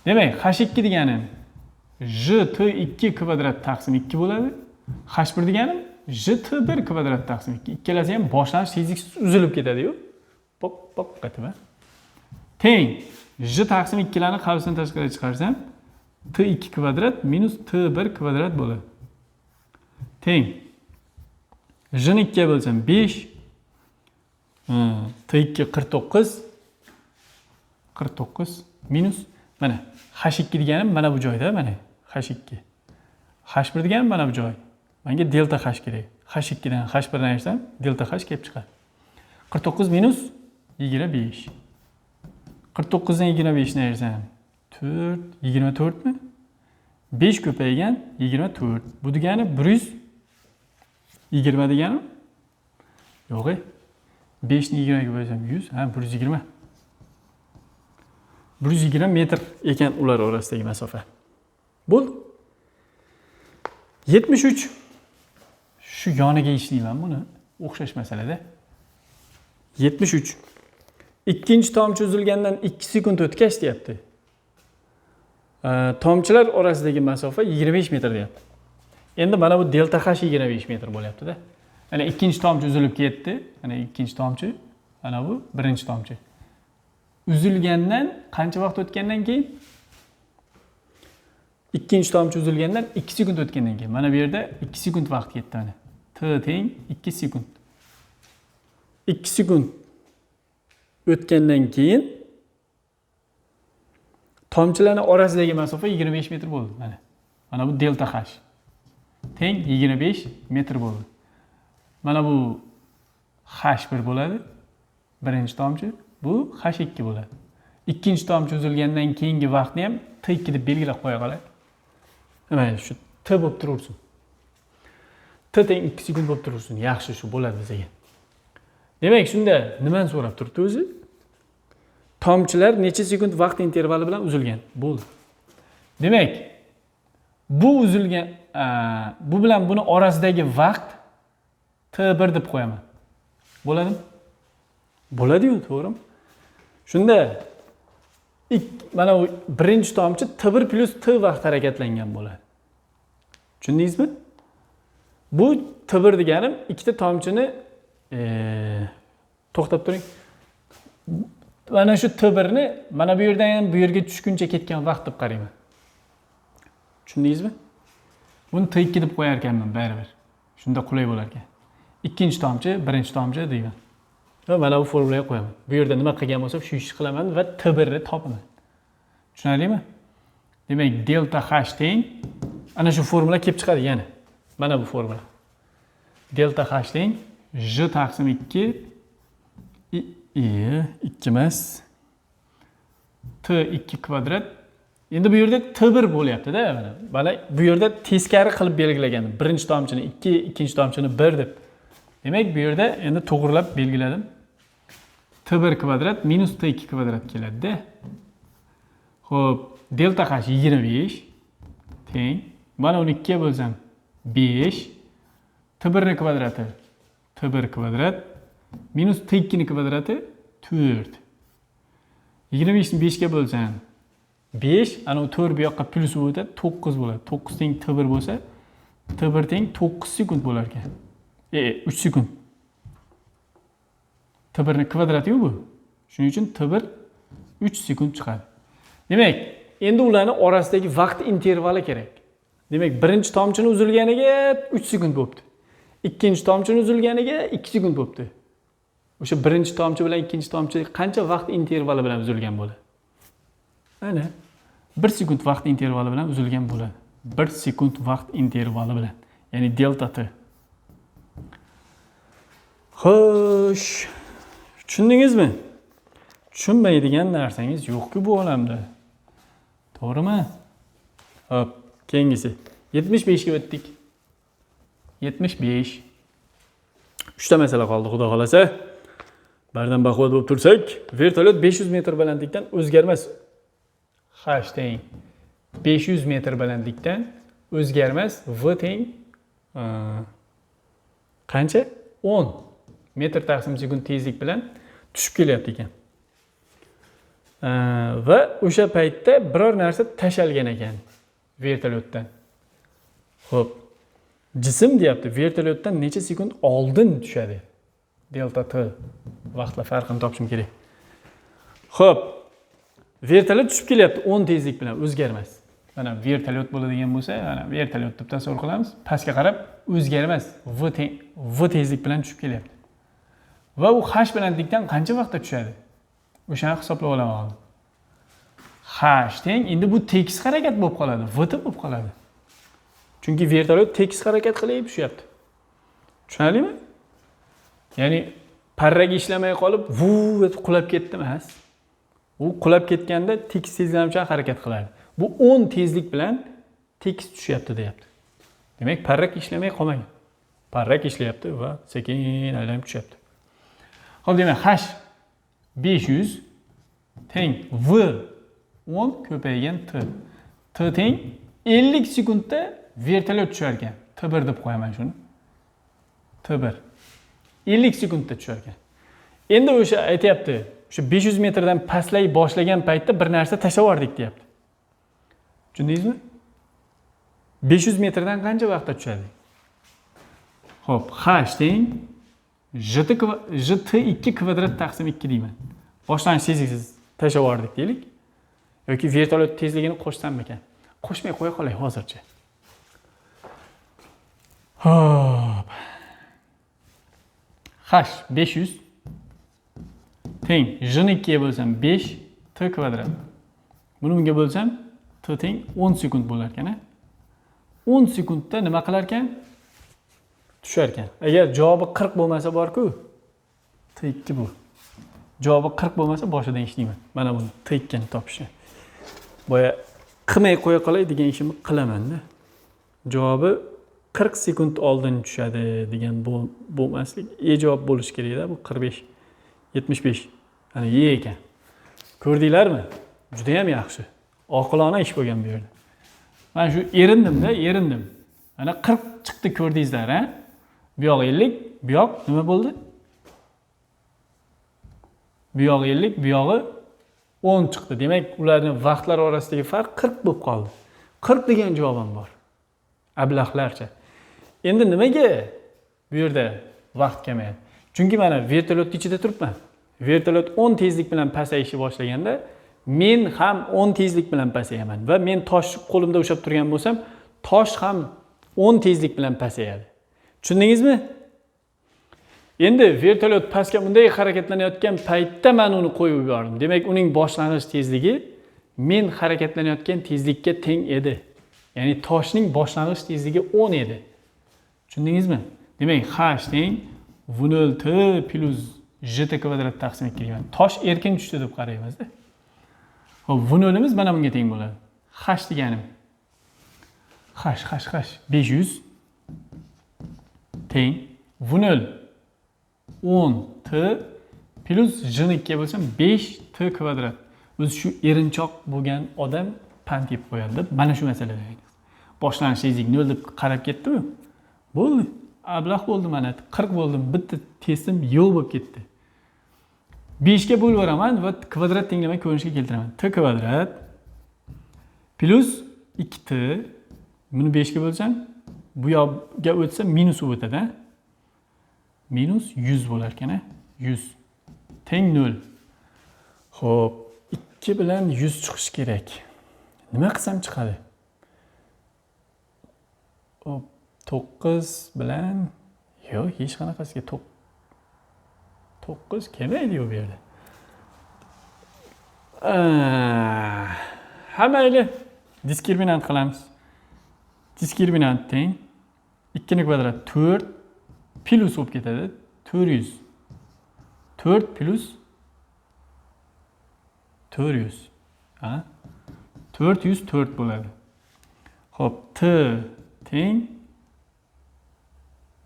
Demak, H2 deganim JT2 kvadrat taqsim 2 bo'ladi. H1 deganim JT1 kvadrat taqsim 2. Ikkalasi ham boshlanish tezliksiz uzilib ketadi-yu. Pop pop qatib. Teng J taqsim 2larni qavsdan tashqari chiqarsam T2 kvadrat minus T1 kvadrat bo'ladi. Teng J ni 2 ga bo'lsam 5, T2 49, 49 minus mana H2 deganim mana bu joyda, mana H2. H1 deganim mana bu joy. Menga delta H kerak. H2 dan H1 dan ayirsam delta H kelib chiqadi. 49 minus 25. 49 dan 25 ni ayirsam 4, 24 mi? 5 ko'paygan 24. Bu degani 120 degani? Yo'q. 5 ni 20 ga bo'lsam 100, ha 120. 120 metr ekan ular orasidagi masofa. Bo'ldi. 73. Shu yoniga ishlayman buni. O'xshash masalada. 73. Ikkinchi tomchi uzilgandan 2 sekund o'tgach deyapti. Tomchilar orasidagi masofa 25 metr deyapti. Endi mana bu delta H 25 metr bo'lyapti-da. Mana ikkinchi tomchi uzilib ketdi. Mana ikkinchi tomchi, mana bu birinchi tomchi. Uzilgandan qancha vaqt o'tgandan keyin? Ikkinchi tomchi uzilgandan 2 sekund o'tgandan keyin. Mana bu yerda 2 sekund vaqt ketdi mana. T teng 2 sekund. 2 sekund o'tgandan keyin tomchilarning orasidagi masofa 25 metr bo'ldi mana. Mana bu delta H teng 25 metr bo'ldi. Mana bu H1 bo'ladi. Birinchi tomchi, bu H2 bo'ladi. Ikkinchi tomchi uzilgandan keyingi vaqtni ham T2 deb belgilab qo'ya qolay. Mana shu T bo'lib turaversin. T teng 2 sekund bo'lib turaversin. Yaxshi, shu bo'ladi bizga. Demak, shunda nimani so'rab turibdi o'zi? Tomchilar necha sekund vaqt intervali bilan uzilgan? Bo'ldi. Demak, bu uzilgan, bu bilan buni orasidagi vaqt T1 deb qo'yaman. Bo'ladimi? Bo'ladi-yu, to'g'rimi? Shunda mana bu birinchi tomchi T1 plus T vaqt harakatlangan bo'ladi. Tushundingizmi? Bu T1 deganim ikkita tomchini to'xtab turing. Mana shu T1 ni mana bu yerdan bu yerga tushguncha ketgan vaqt deb qarayman. Tushundingizmi? Buni T2 deb qo'yar ekanman baribir. Shunda qulay bo'lar ekan. Ikkinchi tomchi, birinchi tomchi deyman. Va mana bu formulaga qo'yaman. Bu yerda nima qilgan bo'lsam, shu ishni qilaman va T1 ni topaman. Tushunarlimi? Demak, delta H teng ana shu formula kelib chiqadi yana. Mana bu formula. Delta H teng J taqsim 2 i 2 emas, T2 kvadrat. Endi bu yerda T1 bo'lyapti-da, mana. Mana bu yerda teskari qilib belgilagandim. Birinchi tomchini 2, ikkinchi tomchini 1 deb. Demak, bu yerda endi to'g'rilab belgiladim. T1 kvadrat minus T2 kvadrat keladi-da. Xo'p, delta H 25 teng mana uni 2 ga bo'lsam 5, T1 ni kvadrati T1 kvadrat minus T2 ni kvadrati 4. 25 ni 5 ga bo'lsam 5, ana u 4 bu yoqqa plyus bo'lib o'tadi, 9 bo'ladi. 9 teng T1 bo'lsa, T1 teng 9 sekund bo'lar ekan. 3 sekund. T1 ni kvadrati-yu bu. Shuning uchun T1 3 sekund chiqadi. Demak, endi ularni orasidagi vaqt intervali kerak. Demak, birinchi tomchini uzilganiga 3 sekund bo'libdi. Ikkinchi tomchini uzilganiga 2 sekund bo'libdi. O'sha birinchi tomchi bilan ikkinchi tomchi qancha vaqt intervali bilan uzilgan bo'ladi? Ana 1 sekund vaqt intervali bilan uzilgan bo'ladi. 1 sekund vaqt intervali bilan. Ya'ni delta T. Xo'sh, tushundingizmi? Tushunmaydigan narsangiz yo'q-ku bu olamda. To'g'rimi? Hop, keyingisi. 75 ga o'tdik. 75. 3 ta masala qoldi, xudo xolasa. Bardam baquvvat bo'lib tursak, vertolyot 500 metr balandlikdan o'zgarmas H teng 500 metr balandlikdan o'zgarmas V teng qancha? 10 metr taqsim sekund tezlik bilan tushib kelyapti ekan. Va o'sha paytda biror narsa tashalgan ekan vertolyotdan. Xo'p. Jism deyapti, vertolyotdan necha sekund oldin tushadi? Delta T vaqtlar farqini topishim kerak. Xo'p. Vertolyot tushib kelyapti 10 tezlik bilan o'zgarmas. Mana vertolyot bo'ladigan bo'lsa, mana vertolyot deb tasavvur qilamiz. Pastga qarab o'zgarmas V teng V tezlik bilan tushib kelyapti. Va u H balandlikdan qancha vaqtda tushadi? O'shani hisoblab olaman hozir. H teng, endi bu tekis harakat bo'lib qoladi, VT bo'lib qoladi. Chunki vertolyot tekis harakat qilib tushyapti. Tushunarlimi? Ya'ni parragi ishlamay qolib, vuv etib qulab ketdi emas. U qulab ketganda tekis tezlanuvchan harakat qiladi. Bu 10 tezlik bilan tekis tushyapti deyapti. Demak, parrak ishlamay qolmagan. Parrak ishlayapti va sekin aylanib tushyapti. Xo'p, demak, H 500 teng V 10 ko'paygan T. T teng 50 sekundda vertolyot tushar ekan. T1 deb qo'yaman shuni. T1. 50 sekundda tushar ekan. Endi o'sha aytyapti, o'sha 500 metrdan pastlay boshlagan paytda bir narsa tashlab yubordik deyapti. Tushundingizmi? 500 metrdan qancha vaqtda tushadi? Xo'p, H teng JT2 kvadrat taqsim 2 deyman. Boshlanish tezliksiz tashlab yubordik deylik. Yoki vertolyot tezligini qo'shsammikan? Qo'shmay qo'ya qolay hozircha. Xo'p. H 500 teng J ni 2 ga bo'lsam 5 T kvadrat. Buni bunga bo'lsam T teng 10 sekund bo'lar ekan, a? 10 sekundda nima qilar ekan? Tushar ekan. Agar javobi 40 bo'lmasa bor-ku, T2 bu. Javobi 40 bo'lmasa boshidan ishlayman. Mana buni T2 ni topishni. Boya qilmay qo'ya qolay degan ishimni qilaman-da. Javobi 40 sekund oldin tushadi degan bo'lmaslik, E javob bo'lishi kerak-da, bu 45 75. Ana E ekan. Ko'rdinglarmi? Juda ham yaxshi. Oqilona ish bo'lgan bu yerda. Mana shu erindim-da, erindim. Mana 40 chiqdi, ko'rdingizlar, ha? Bu yoq 50, bu yoq nima bo'ldi? Bu yoq 50, bu yog'i 10 chiqdi. Demak, ularning vaqtlar orasidagi farq 40 bo'lib qoldi. 40 degan javob ham bor. Ablahlarcha. Endi nimaga bu yerda vaqt kamayadi? Chunki mana vertolyotning ichida turibman. Vertolyot 10 tezlik bilan pasayishni boshlaganda men ham 10 tezlik bilan pasayaman va men toshni qo'limda ushlab turgan bo'lsam, tosh ham 10 tezlik bilan pasayadi. Tushundingizmi? Endi vertolyot pastga bunday harakatlanayotgan paytda men uni qo'yib yubordim. Demak, uning boshlang'ich tezligi men harakatlanayotgan tezlikka teng edi. Ya'ni toshning boshlang'ich tezligi 10 edi. Tushundingizmi? Demak, h teng v0 t plus gt kvadrat taqsim 2 degan. Tosh erkin tushdi deb qaraymiz-da. Xo'p, v0imiz mana bunga teng bo'ladi. H deganim h h h 500 teng v0 10 t plus j ni 2 bo'lsam 5 t kvadrat. O'zi shu erinchoq bo'lgan odam pand yeb qo'yadi deb mana shu masalada. Boshlanish tezlik 0 deb qarab ketdimi? Bo'ldi. Ablah bo'ldi mana 40 bo'ldim. Bitta testim yo'q bo'lib ketdi. 5 ga bo'lib yuboraman va kvadrat tenglama ko'rinishga keltiraman. T kvadrat plus 2t, buni 5 ga bo'lsam, bu yoqga o'tsa minus bo'lib o'tadi. Minus 100 bo'lar ekan, 100 teng 0. Xo'p, 2 bilan 100 chiqishi kerak. Nima qilsam chiqadi? Hop, 9 bilan yo'q, hech qanaqasiga 9 kelmaydi bu yerda. Ha, mayli. Diskriminant qilamiz. Diskriminant teng 2 ni kvadrat 4 plus bo'lib ketadi. 400. 4 plus 400. Ha? 404 bo'ladi. Xo'p, t teng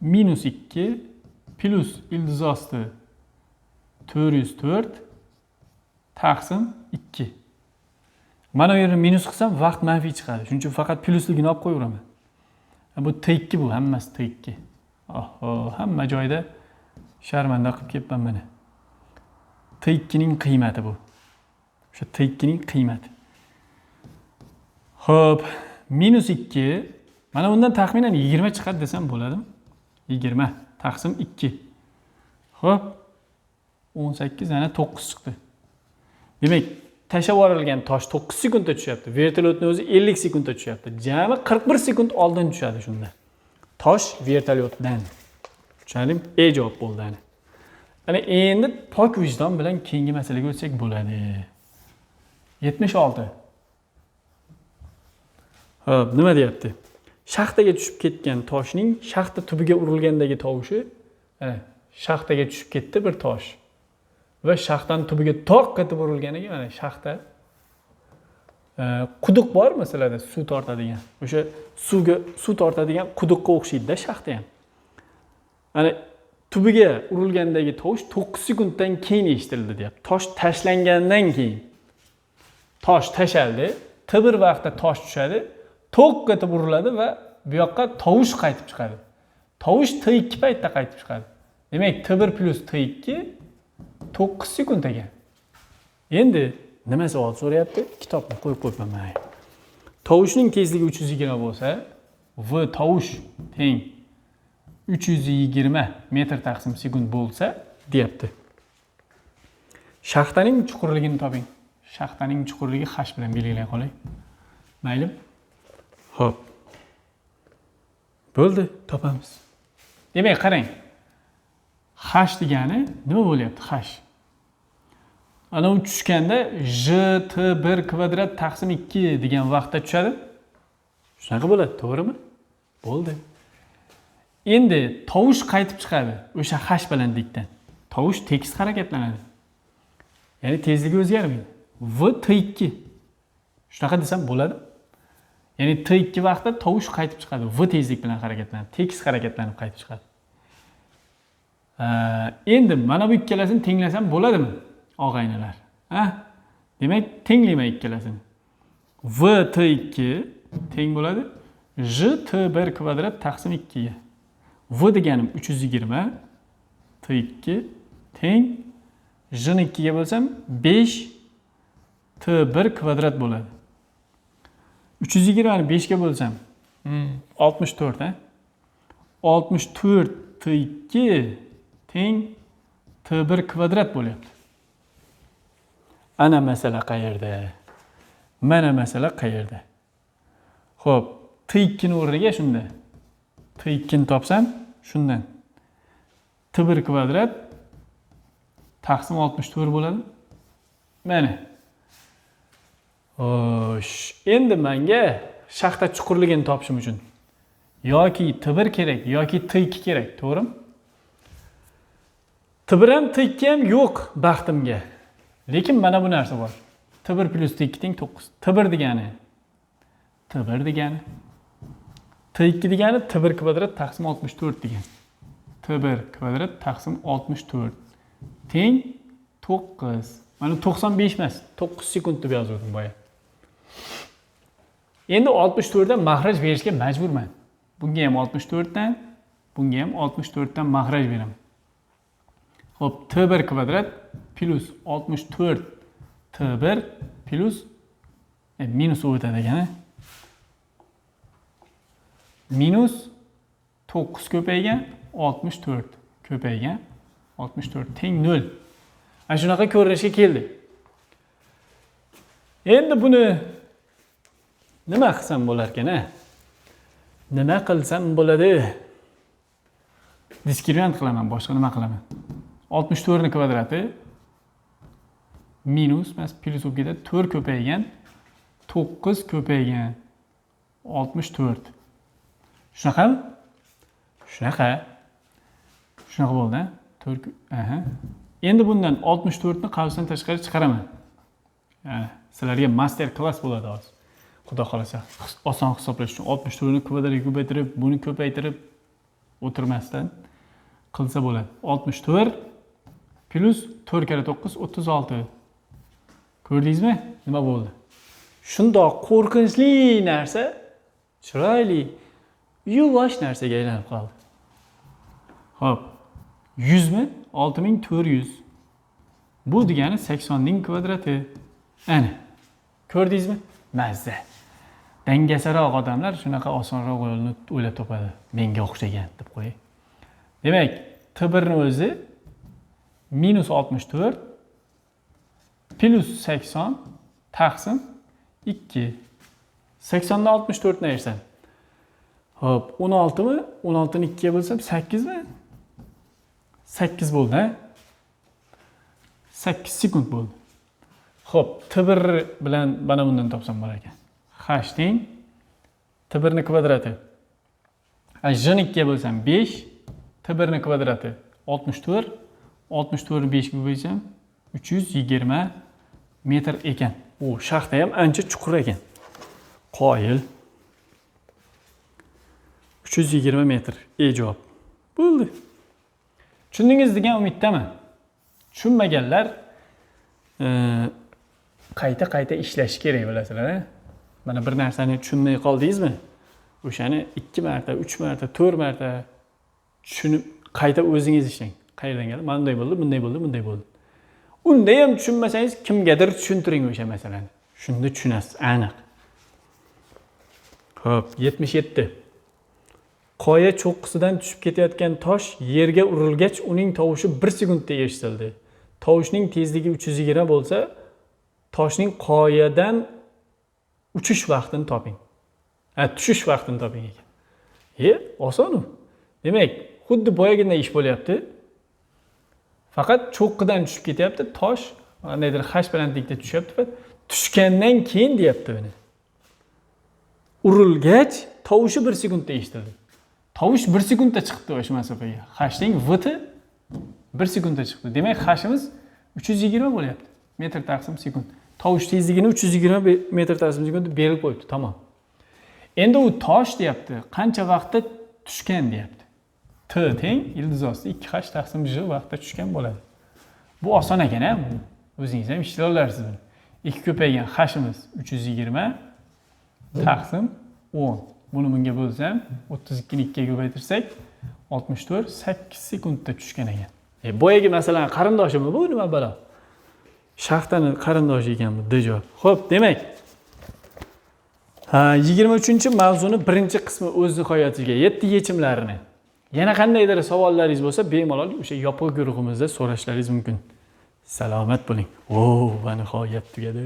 minus 2 plus ildiz osti 404 taqsim 2. Mana bu yerni minus qilsam vaqt manfiy chiqadi. Shuning uchun faqat plusligini olib qo'yaveraman. Bu T2 bu, hammasi T2. Oho, hamma joyda sharmanda qilib kelibman mana. T2 ning qiymati bu. O'sha T2 ning qiymati. Xo'p, minus 2. Mana bundan taxminan 20 chiqadi desam bo'ladimi? 20 taqsim 2. Xo'p, 18 ana 9 chiqdi. Demak, tashlab yuborilgan tosh 9 sekundda tushyapti. Vertolyotning o'zi 50 sekundda tushyapti. Jami 41 sekund oldin tushadi shunda. Tosh vertolyotdan. Tushundingmi? E javob bo'ldi ana. Ana endi pok vijdon bilan keyingi masalaga o'tsak bo'ladi. 76. Xo'p, nima deyapti? Shaxtaga tushib ketgan toshning shaxta tubiga urilgandagi tovushi, ana shaxtaga tushib ketdi bir tosh. Va shaxtani tubiga toq etib urilganiga mana shaxta quduq bor masalada suv tortadigan. O'sha suvga suv tortadigan quduqqa o'xshaydi-da shaxta ham. Ana tubiga urilgandagi tovush 9 sekunddan keyin eshitildi deyapti. Tosh tashlangandan keyin. Tosh tashaldi, T1 vaqtda tosh tushadi, to'q etib uriladi va bu yoqqa tovush qaytib chiqadi. Tovush T2 paytda qaytib chiqadi. Demak, T1 plus T2 9 sekund ekan. Endi nima savol so'rayapti? Kitobni qo'yib qo'yibman mana. Tovushning tezligi 320 bo'lsa, V tovush teng 320 metr taqsim sekund bo'lsa, deyapti. Shaxtaning chuqurligini toping. Shaxtaning chuqurligi h bilan belgilay qolay. Mayli? Xo'p. Bo'ldi, topamiz. Demak, qarang. H degani nima bo'lyapti? H. Ana u tushganda gt1 kvadrat taqsim 2 degan vaqtda tushadi. Shunaqa bo'ladi, to'g'rimi? Bo'ldi. Endi tovush qaytib chiqadi o'sha h balandlikdan. Tovush tekis harakatlanadi. Ya'ni tezligi o'zgarmaydi. V T2. Shunaqa desam bo'ladi. Ya'ni T2 vaqtda tovush qaytib chiqadi. V tezlik bilan harakatlanib, tekis harakatlanib qaytib chiqadi. Endi mana bu ikkalasini tenglasam bo'ladimi, og'aynilar? Ha? Demak, tenglayman ikkalasini. V T2 teng bo'ladi J T1 kvadrat taqsim 2 ga. V deganim 320 T2 teng J ni 2 ga bo'lsam 5 T1 kvadrat bo'ladi. 320 ni 5 ga bo'lsam 64, ha? 64 T2 teng T1 kvadrat bo'lyapti. Ana masala qayerda? Mana masala qayerda? Xo'p, T2 ni o'rniga shunda T2 ni topsam, shundan T1 kvadrat taqsim 64 bo'ladi. Mana. Xo'sh, endi menga shaxta chuqurligini topishim uchun yoki T1 kerak, yoki T2 kerak, to'g'rimi? T1 ham T2 ham yo'q baxtimga. Lekin mana bu narsa bor. T1 plyus T2 teng 9. T1 degani T1 degani T2 degani T1 kvadrat taqsim 64 degan. T1 kvadrat taqsim 64 teng 9. Mana 95 emas, 9 sekund deb yozgandim boya. Endi 64 dan mahraj berishga majburman. Bunga ham 64 dan, bunga ham 64 dan mahraj beraman. Xo'p, T1 kvadrat plyus 64 T1 plyus minus o'tadi ekan. Minus 9 ko'paygan 64 ko'paygan 64 teng 0. Ana shunaqa ko'rinishga keldi. Endi buni nima qilsam bo'lar ekan, a? Nima qilsam bo'ladi? Diskriminant qilaman, boshqa nima qilaman? 64 ni kvadrati minus, mas plyus bo'lib ketadi, 4 ko'paygan 9 ko'paygan 64. Shunaqami? Shunaqa. Shunaqa bo'ldi, a? 4, aha. Endi bundan 64 ni qavsdan tashqari chiqaraman. Sizlarga master klass bo'ladi hozir. Xudo xolasa, oson hisoblash uchun 64 ni kvadratga ko'paytirib, buni ko'paytirib o'tirmasdan qilsa bo'ladi. 64 plyus 4 karra 9 36. Ko'rdingizmi? Nima bo'ldi? Shundoq qo'rqinchli narsa chiroyli, yuvosh narsaga aylanib qoldi. Xo'p, 100 mi? 6400. Bu degani 80 ning kvadrati. Ana. Ko'rdingizmi? Mazza. Dangasaroq odamlar shunaqa osonroq yo'lni o'ylab topadi. Menga o'xshagan deb qo'yay. Demak, T1 ni o'zi minus 64 plyus 80 taqsim 2. 80 dan 64 ni ayirsam. Xo'p, 16 mi? 16 ni 2 ga bo'lsam 8 mi? 8 bo'ldi, ha? 8 sekund bo'ldi. Xo'p, T1 bilan mana bundan topsam bo'lar ekan. H teng T1 ni kvadrati. J ni 2 ga bo'lsam 5, T1 ni kvadrati 64, 64 ni 5 ga bo'lsam 320 metr ekan. U shaxta ham ancha chuqur ekan. Qoyil. 320 metr. Javob. Bo'ldi. Tushundingiz degan umiddaman. Tushunmaganlar qayta-qayta ishlash kerak, bilasizlar, a? Mana bir narsani tushunmay qoldingizmi? O'shani 2 marta, 3 marta, 4 marta tushunib, qayta o'zingiz ishlang. Qayerdan keldi? Mana bunday bo'ldi, bunday bo'ldi, bunday bo'ldi. Unda ham tushunmasangiz kimgadir tushuntiring o'sha masalani. Shunda tushunasiz aniq. Xo'p, 77. Qoya cho'qqisidan tushib ketayotgan tosh yerga urilgach, uning tovushi 1 sekundda eshitildi. Tovushning tezligi 320 bo'lsa, toshning qoyadan uchish vaqtini toping. Ha, tushish vaqtini toping ekan. Oson u. Demak, xuddi boyagiday ish bo'lyapti. Faqat cho'qqidan tushib ketyapti, tosh qandaydir h balandlikda tushyapti. Tushgandan keyin deyapti buni. Urilgach, tovushi 1 sekundda eshitildi. Tovush 1 sekundda chiqibdi o'sha masofaga. H teng VT 1 sekundda chiqdi. Demak, H'imiz 320 bo'lyapti. Metr taqsim sekund. Tovush tezligini 320 metr taqsim sekund deb berib qo'yibdi, tamom. Endi u tosh deyapti, qancha vaqtda tushgan deyapti. T teng ildiz osti 2h taqsim j vaqtda tushgan bo'ladi. Bu oson ekan, a? O'zingiz ham ishlay olarsiz buni. 2 ko'paygan h'imiz 320 taqsim 10. Buni bunga bo'lsam 32 ni 2 ga ko'paytirsak 64, 8 sekundda tushgan ekan. Boyagi masalan qarindoshimi bu, nima balo? Shaxtani qarindoshi ekan bu, D javob. Xo'p, demak, ha, 23-mavzuni birinchi qismi o'z nihoyasiga yetdi, yechimlarini. Yana qandaydir savollaringiz bo'lsa, bemalol o'sha yopiq guruhimizda so'rashlaringiz mumkin. Salomat bo'ling. O, va nihoyat tugadi.